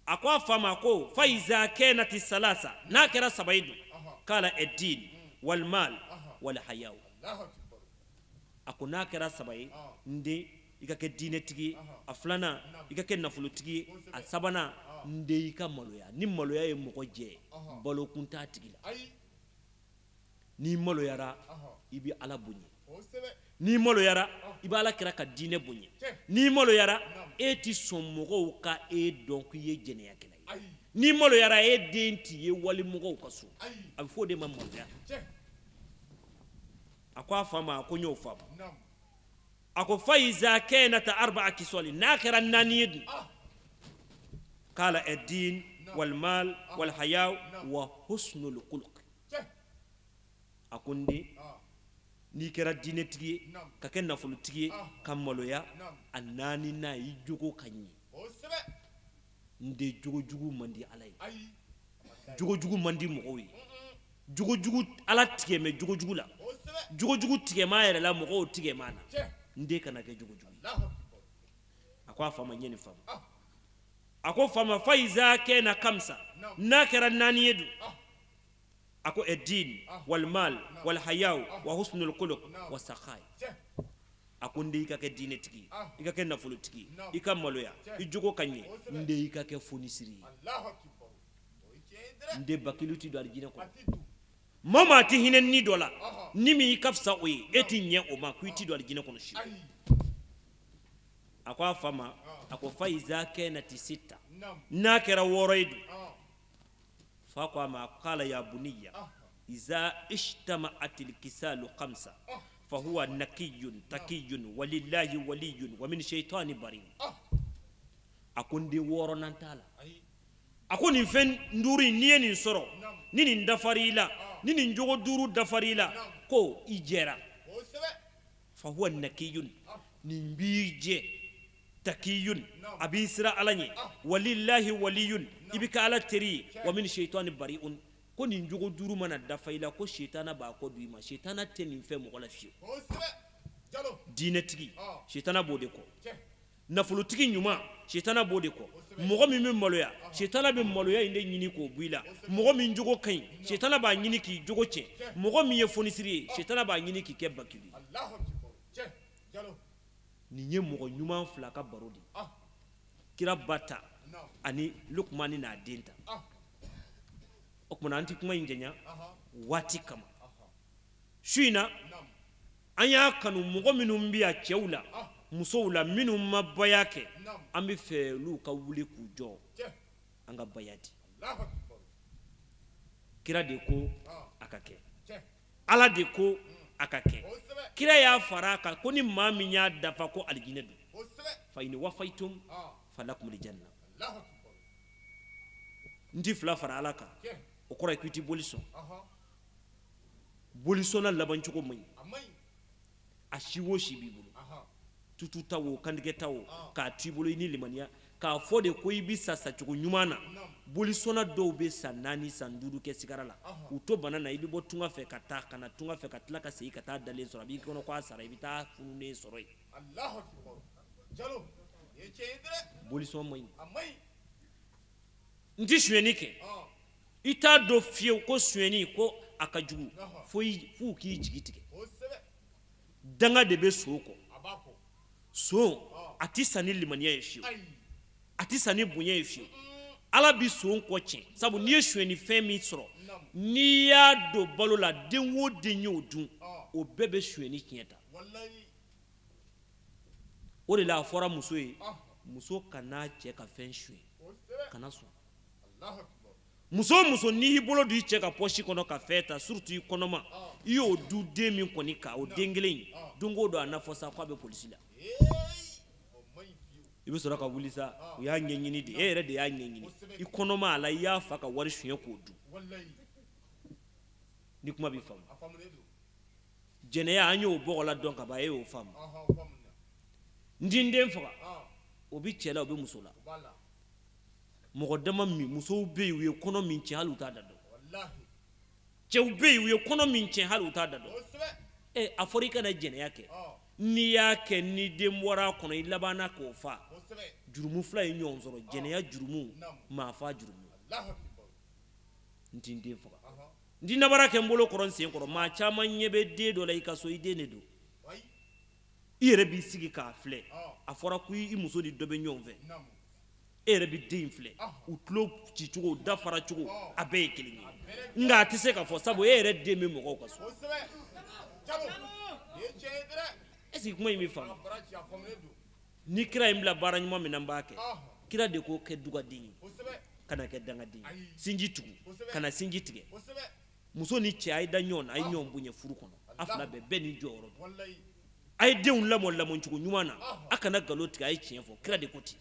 a ko a fa ma ko fa iza kanati salasa, n'a kɛra saba ye dun? Kala ad-din wal mal wal hayaw. A ko n'a kɛra saba ye, n den. i ka kɛ diinɛtigi ye, a filanan i ka kɛ nafolotigi ye, a sabanan n den i ka maloya. Ni maloya ye mɔgɔ jɛ, balokun t'a tigi la. N'i maloyara i bɛ Ala bonya, n'i maloyara i bɛ Ala kira ka diinɛ bonya, n'i maloyara e ti sɔn mɔgɔw ka e dɔn k'i ye jɛnɛyakɛla ye, n'i maloyara e den t'i ye walimɔgɔw ka so. A bɛ fɔ o de ma maloya. A ko a fa ma, a ko n y'o faamu. A ko fa iza kanat arba'a kisali, n'a kɛra naani ye dun, kala ad-din wal mal wal haya wa husnul khuluq. A ko n den, n'i kɛra diinɛtigi ye, ka kɛ nafolotigi ye, ka maloya, a naani n'a i jogo ka ɲɛ. N den, jogojugu man di Ala ye, jogojugu man di mɔgɔw ye, jogojugu Ala tigɛ mɛ jogojugu la, jogojugu tigɛ m'a yɛrɛ la, mɔgɔw tigɛ m'a na. N den kana kɛ jogojugu ye. A ko a fa ma, n ye nin faamu. A ko fa ma, fa iza kana kamsa, n'a kɛra naani ye dun, a ko ad-din wal mal wal haya wa husnul khuluq wa sakhai. A ko n den, i ka kɛ diinɛtigi ye, i ka kɛ nafolotigi ye, i ka maloya, i jogo ka ɲɛ, n den i ka kɛ fonisiri ye. N den, bakilu ti don alijinɛ kɔnɔ. Maa o maa ti hinɛ ni dɔ la, ni min i ka fisa o ye, e ti ɲɛ o ma, ko i ti don alijinɛ kɔnɔ si. A ko a fa ma, a ko fa iza kanat sitta, n'a kɛra wɔɔrɔ ye dun, fa ko a ma, qala ya bunayya iza ijtama'atil kisalu khamsa fa huwa naqiyyun taqiyyun walillahi waliyyun wa min shaytani bari. A ko n den, wɔɔrɔnan t'a la. A ko nin fɛn duuru in, n'i ye nin sɔrɔ, ni nin dafar'i la, ni nin jogo duuru dafar'i la, ko i jɛra. Fa huwa naqiyyun, nin b'i jɛ, takiyun, a b'i sira Ala ɲɛ, walillahi waliyun, i bɛ kɛ Ala teri ye, wa min shaytani bari'un. Ko nin jogo duuru mana dafa i la, ko sitana b'a kɔ don i ma. Sitana tɛ nin fɛ mɔgɔ la fiyewu. Diinɛtigi, sitana b'o de kɔ. Nafolotigi ɲuman, sitana b'o de kɔ. Mɔgɔ min bɛ maloya, sitana bɛ maloya in de ɲini k'o bɔ i la. Mɔgɔ min jogo ka ɲi, sitana b'a ɲini k'i jogo tiɲɛ. Mɔgɔ min ye fonisiri ye, sitana b'a ɲini k'i kɛ bakilu ye. Nin ye mɔgɔ ɲuman fila ka baro de ye. Kira ba ta ani Lukumani n'a den ta. O tuma an tɛ kuma in janya waati kama. Su in na an y'a kanu mɔgɔ minnu bɛ yan, cɛw la, musow la, minnu ma baya kɛ, an bɛ fɛ olu ka wuli k'u jɔ, an ka baya di. Kira de ko a ka kɛ, Ala de ko a ka kɛ, kira y'a fara a kan ko ni maa min y'a dafa ko alijinɛ don. Fa in wafaitum falakumul janna. N ti fila fara Ala kan, o kɔrɔ ye k'i ti boli sɔn. Boli sɔnna labancogo man ɲi. A si o si b'i bolo, tutu ta o, kantigɛ ta o, k'a t'i bolo i ni limaniya, k'a fɔ de ko i bɛ sa sacogo ɲuman na. Bolisɔnna dɔw bɛ san 4 san 5 kɛ sigara la, u to bana na, i bɛ bɔ tunga fɛ ka taa ka na tunga fɛ ka tila ka segin ka taa dalen sɔrɔ, a b'i kɔnɔ ko a sara, i bɛ taa fununen sɔrɔ yen. Bolisɔn man ɲi. N ti sonyɛni kɛ, i t'a dɔn fiyewu ko sonyɛni ko a ka jugu, f'u k'i jigi tigɛ. Danga de bɛ so kɔ. Son a ti san ni limaniya ye fiyewu, a ti san ni bonya ye fiyewu. Ala bi son kɔ tiɲɛ, sabu n'i ye sonyɛni fɛn min sɔrɔ, n'i y'a don balo la, den o den y'o dun, o bɛɛ bɛ sonyɛni tiɲɛ ta. O de la a fɔra muso ye, muso kana cɛ ka fɛn suɲɛ, kana sɔn. Muso o muso n'i y'i bolo don i cɛ ka pɔsi kɔnɔ ka fɛn ta, surtout i kɔnɔma, i y'o du den min kɔni kan, o den kelen in, don o don a na fɔ sa k'a bɛ polisi la. I bɛ sɔrɔ ka wuli sa, u y'a ɲɛɲini de, e yɛrɛ de y'a ɲɛɲini. I kɔnɔma a la, i y'a fa ka wari suɲɛ k'o dun. Ni kuma b'i faamu. Jɛnɛya, an y'o bɔgɔ la dɔn ka ban, e y'o faamu. N ti n den faga, o bɛ cɛ la, o bɛ muso la. Mɔgɔ dama min, musow bɛ yen, u ye kɔnɔ min tiɲɛ, hali u t'a da dɔn. Cɛw bɛ yen, u ye kɔnɔ min tiɲɛ, hali u t'a da dɔn. A fɔra i kana jɛnɛya kɛ. N'i y'a kɛ, ni den bɔra a kɔnɔ, i labanna k'o fa. Jurumu fila ye ɲɔgɔn sɔrɔ, jɛnɛya jurumu, maa fa jurumu. N ti n den faga. N ti nabara kɛ n bolo kɔrɔ, n sen kɔrɔ. Maa caman ɲɛ bɛ den dɔ la i ka so, i den de don. I yɛrɛ b'i sigi k'a filɛ, a fɔra ko i muso ni dɔ bɛ ɲɔgɔn fɛ, e yɛrɛ bɛ den in filɛ, u tulo cicogo, da fara cogo, a bɛɛ ye kelen ye. Nka a tɛ se ka fɔ sabu e yɛrɛ den bɛ mɔgɔw ka so. Est-ce que kuma in bɛ faamu? Ni kira ye n bila baara ɲuman min na, n b'a kɛ. Kira de ko kɛ dugaden ye, kana kɛ dangaden ye. Sinji tugu, kana sinji tigɛ. Muso ni cɛ, a ye da ɲɔgɔn na, a ye ɲɔgɔn bonya furu kɔnɔ. A fila bɛɛ, bɛɛ n'i jɔyɔrɔ don. A ye denw lamɔ lamɔcogo ɲuman na, a kana nkalon tigɛ, a ye tiɲɛ fɔ. Kira de ko ten.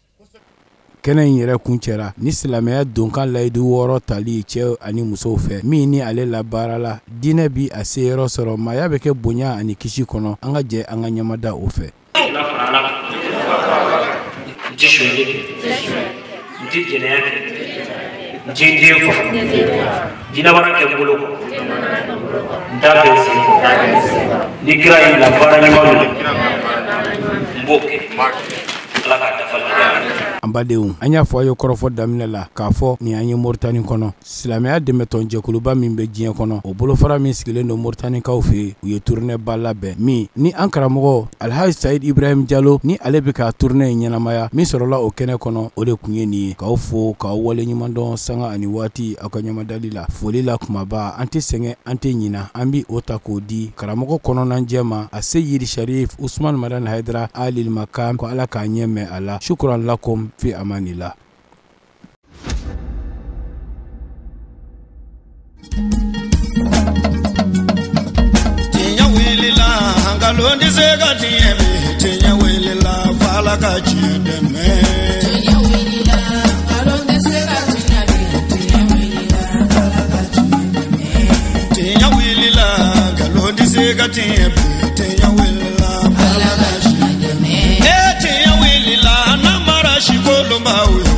Kɛnɛ in yɛrɛ kuncɛra ni silamɛya donkan layidu 6 tali cɛw ani musow fɛ, min ni ale labaarala diinɛ bi a se yɔrɔ sɔrɔ, maaya bɛ kɛ bonya ani kisi kɔnɔ. An ka jɛ an ka ɲɛmada o fɛ.
N ti sonyali kɛ, n ti jɛnɛya kɛ, n ti n den faga, jinɛbara kɛ n bolo kɔ, n t'a kɛ n sen kɔ. Ni kira y'i bila baara ɲuman min na, n b'o kɛ. Ala k'a dafa.
An badenw, an y'a fɔ a ye kɔrɔfɔ daminɛ la k'a fɔ nin an ye Moritani kɔnɔ, silamɛya dɛmɛtɔnjɛkuluba min bɛ diɲɛ kɔnɔ, o bolofara min sigilen don Moritanikaw fɛ yen, u ye tournée ba labɛn min ni an karamɔgɔ Alhaji Sayid Ibrahim Jalo ni ale bɛ ka tournée in ɲɛnamaya. Min sɔrɔla o kɛnɛ kɔnɔ, o de tun ye nin ye. K'aw fo k'aw waleɲuman dɔn sanga ani waati aw ka ɲɛmadali la. Foli la kumaba, an tɛ sɛgɛn, an tɛ ɲina, an bɛ o ta k'o di karamɔgɔ kɔnɔnajɛ ma, a Seyidi Sharif Usman Madani Hayidara Alil Makam, ko Ala k'a ɲɛ mɛn a la. Shukran lakum fi amanillah.
Tiɲɛ wulila, nkalon tɛ se ka tiɲɛ bi. Tiɲɛ wulila, f'Ala ka tiɲɛ dɛmɛ.
Tiɲɛ wulila, nkalon tɛ se ka tiɲɛ bi. Tiɲɛ wulila, f'Ala ka tiɲɛ dɛmɛ.
Tiɲɛ wulila, nkalon tɛ se ka tiɲɛ bi. Tiɲɛ wulila, f'Ala ka tiɲɛ dɛmɛ. Ee tiɲɛ wulila, n'an mara si kolonbaw ye.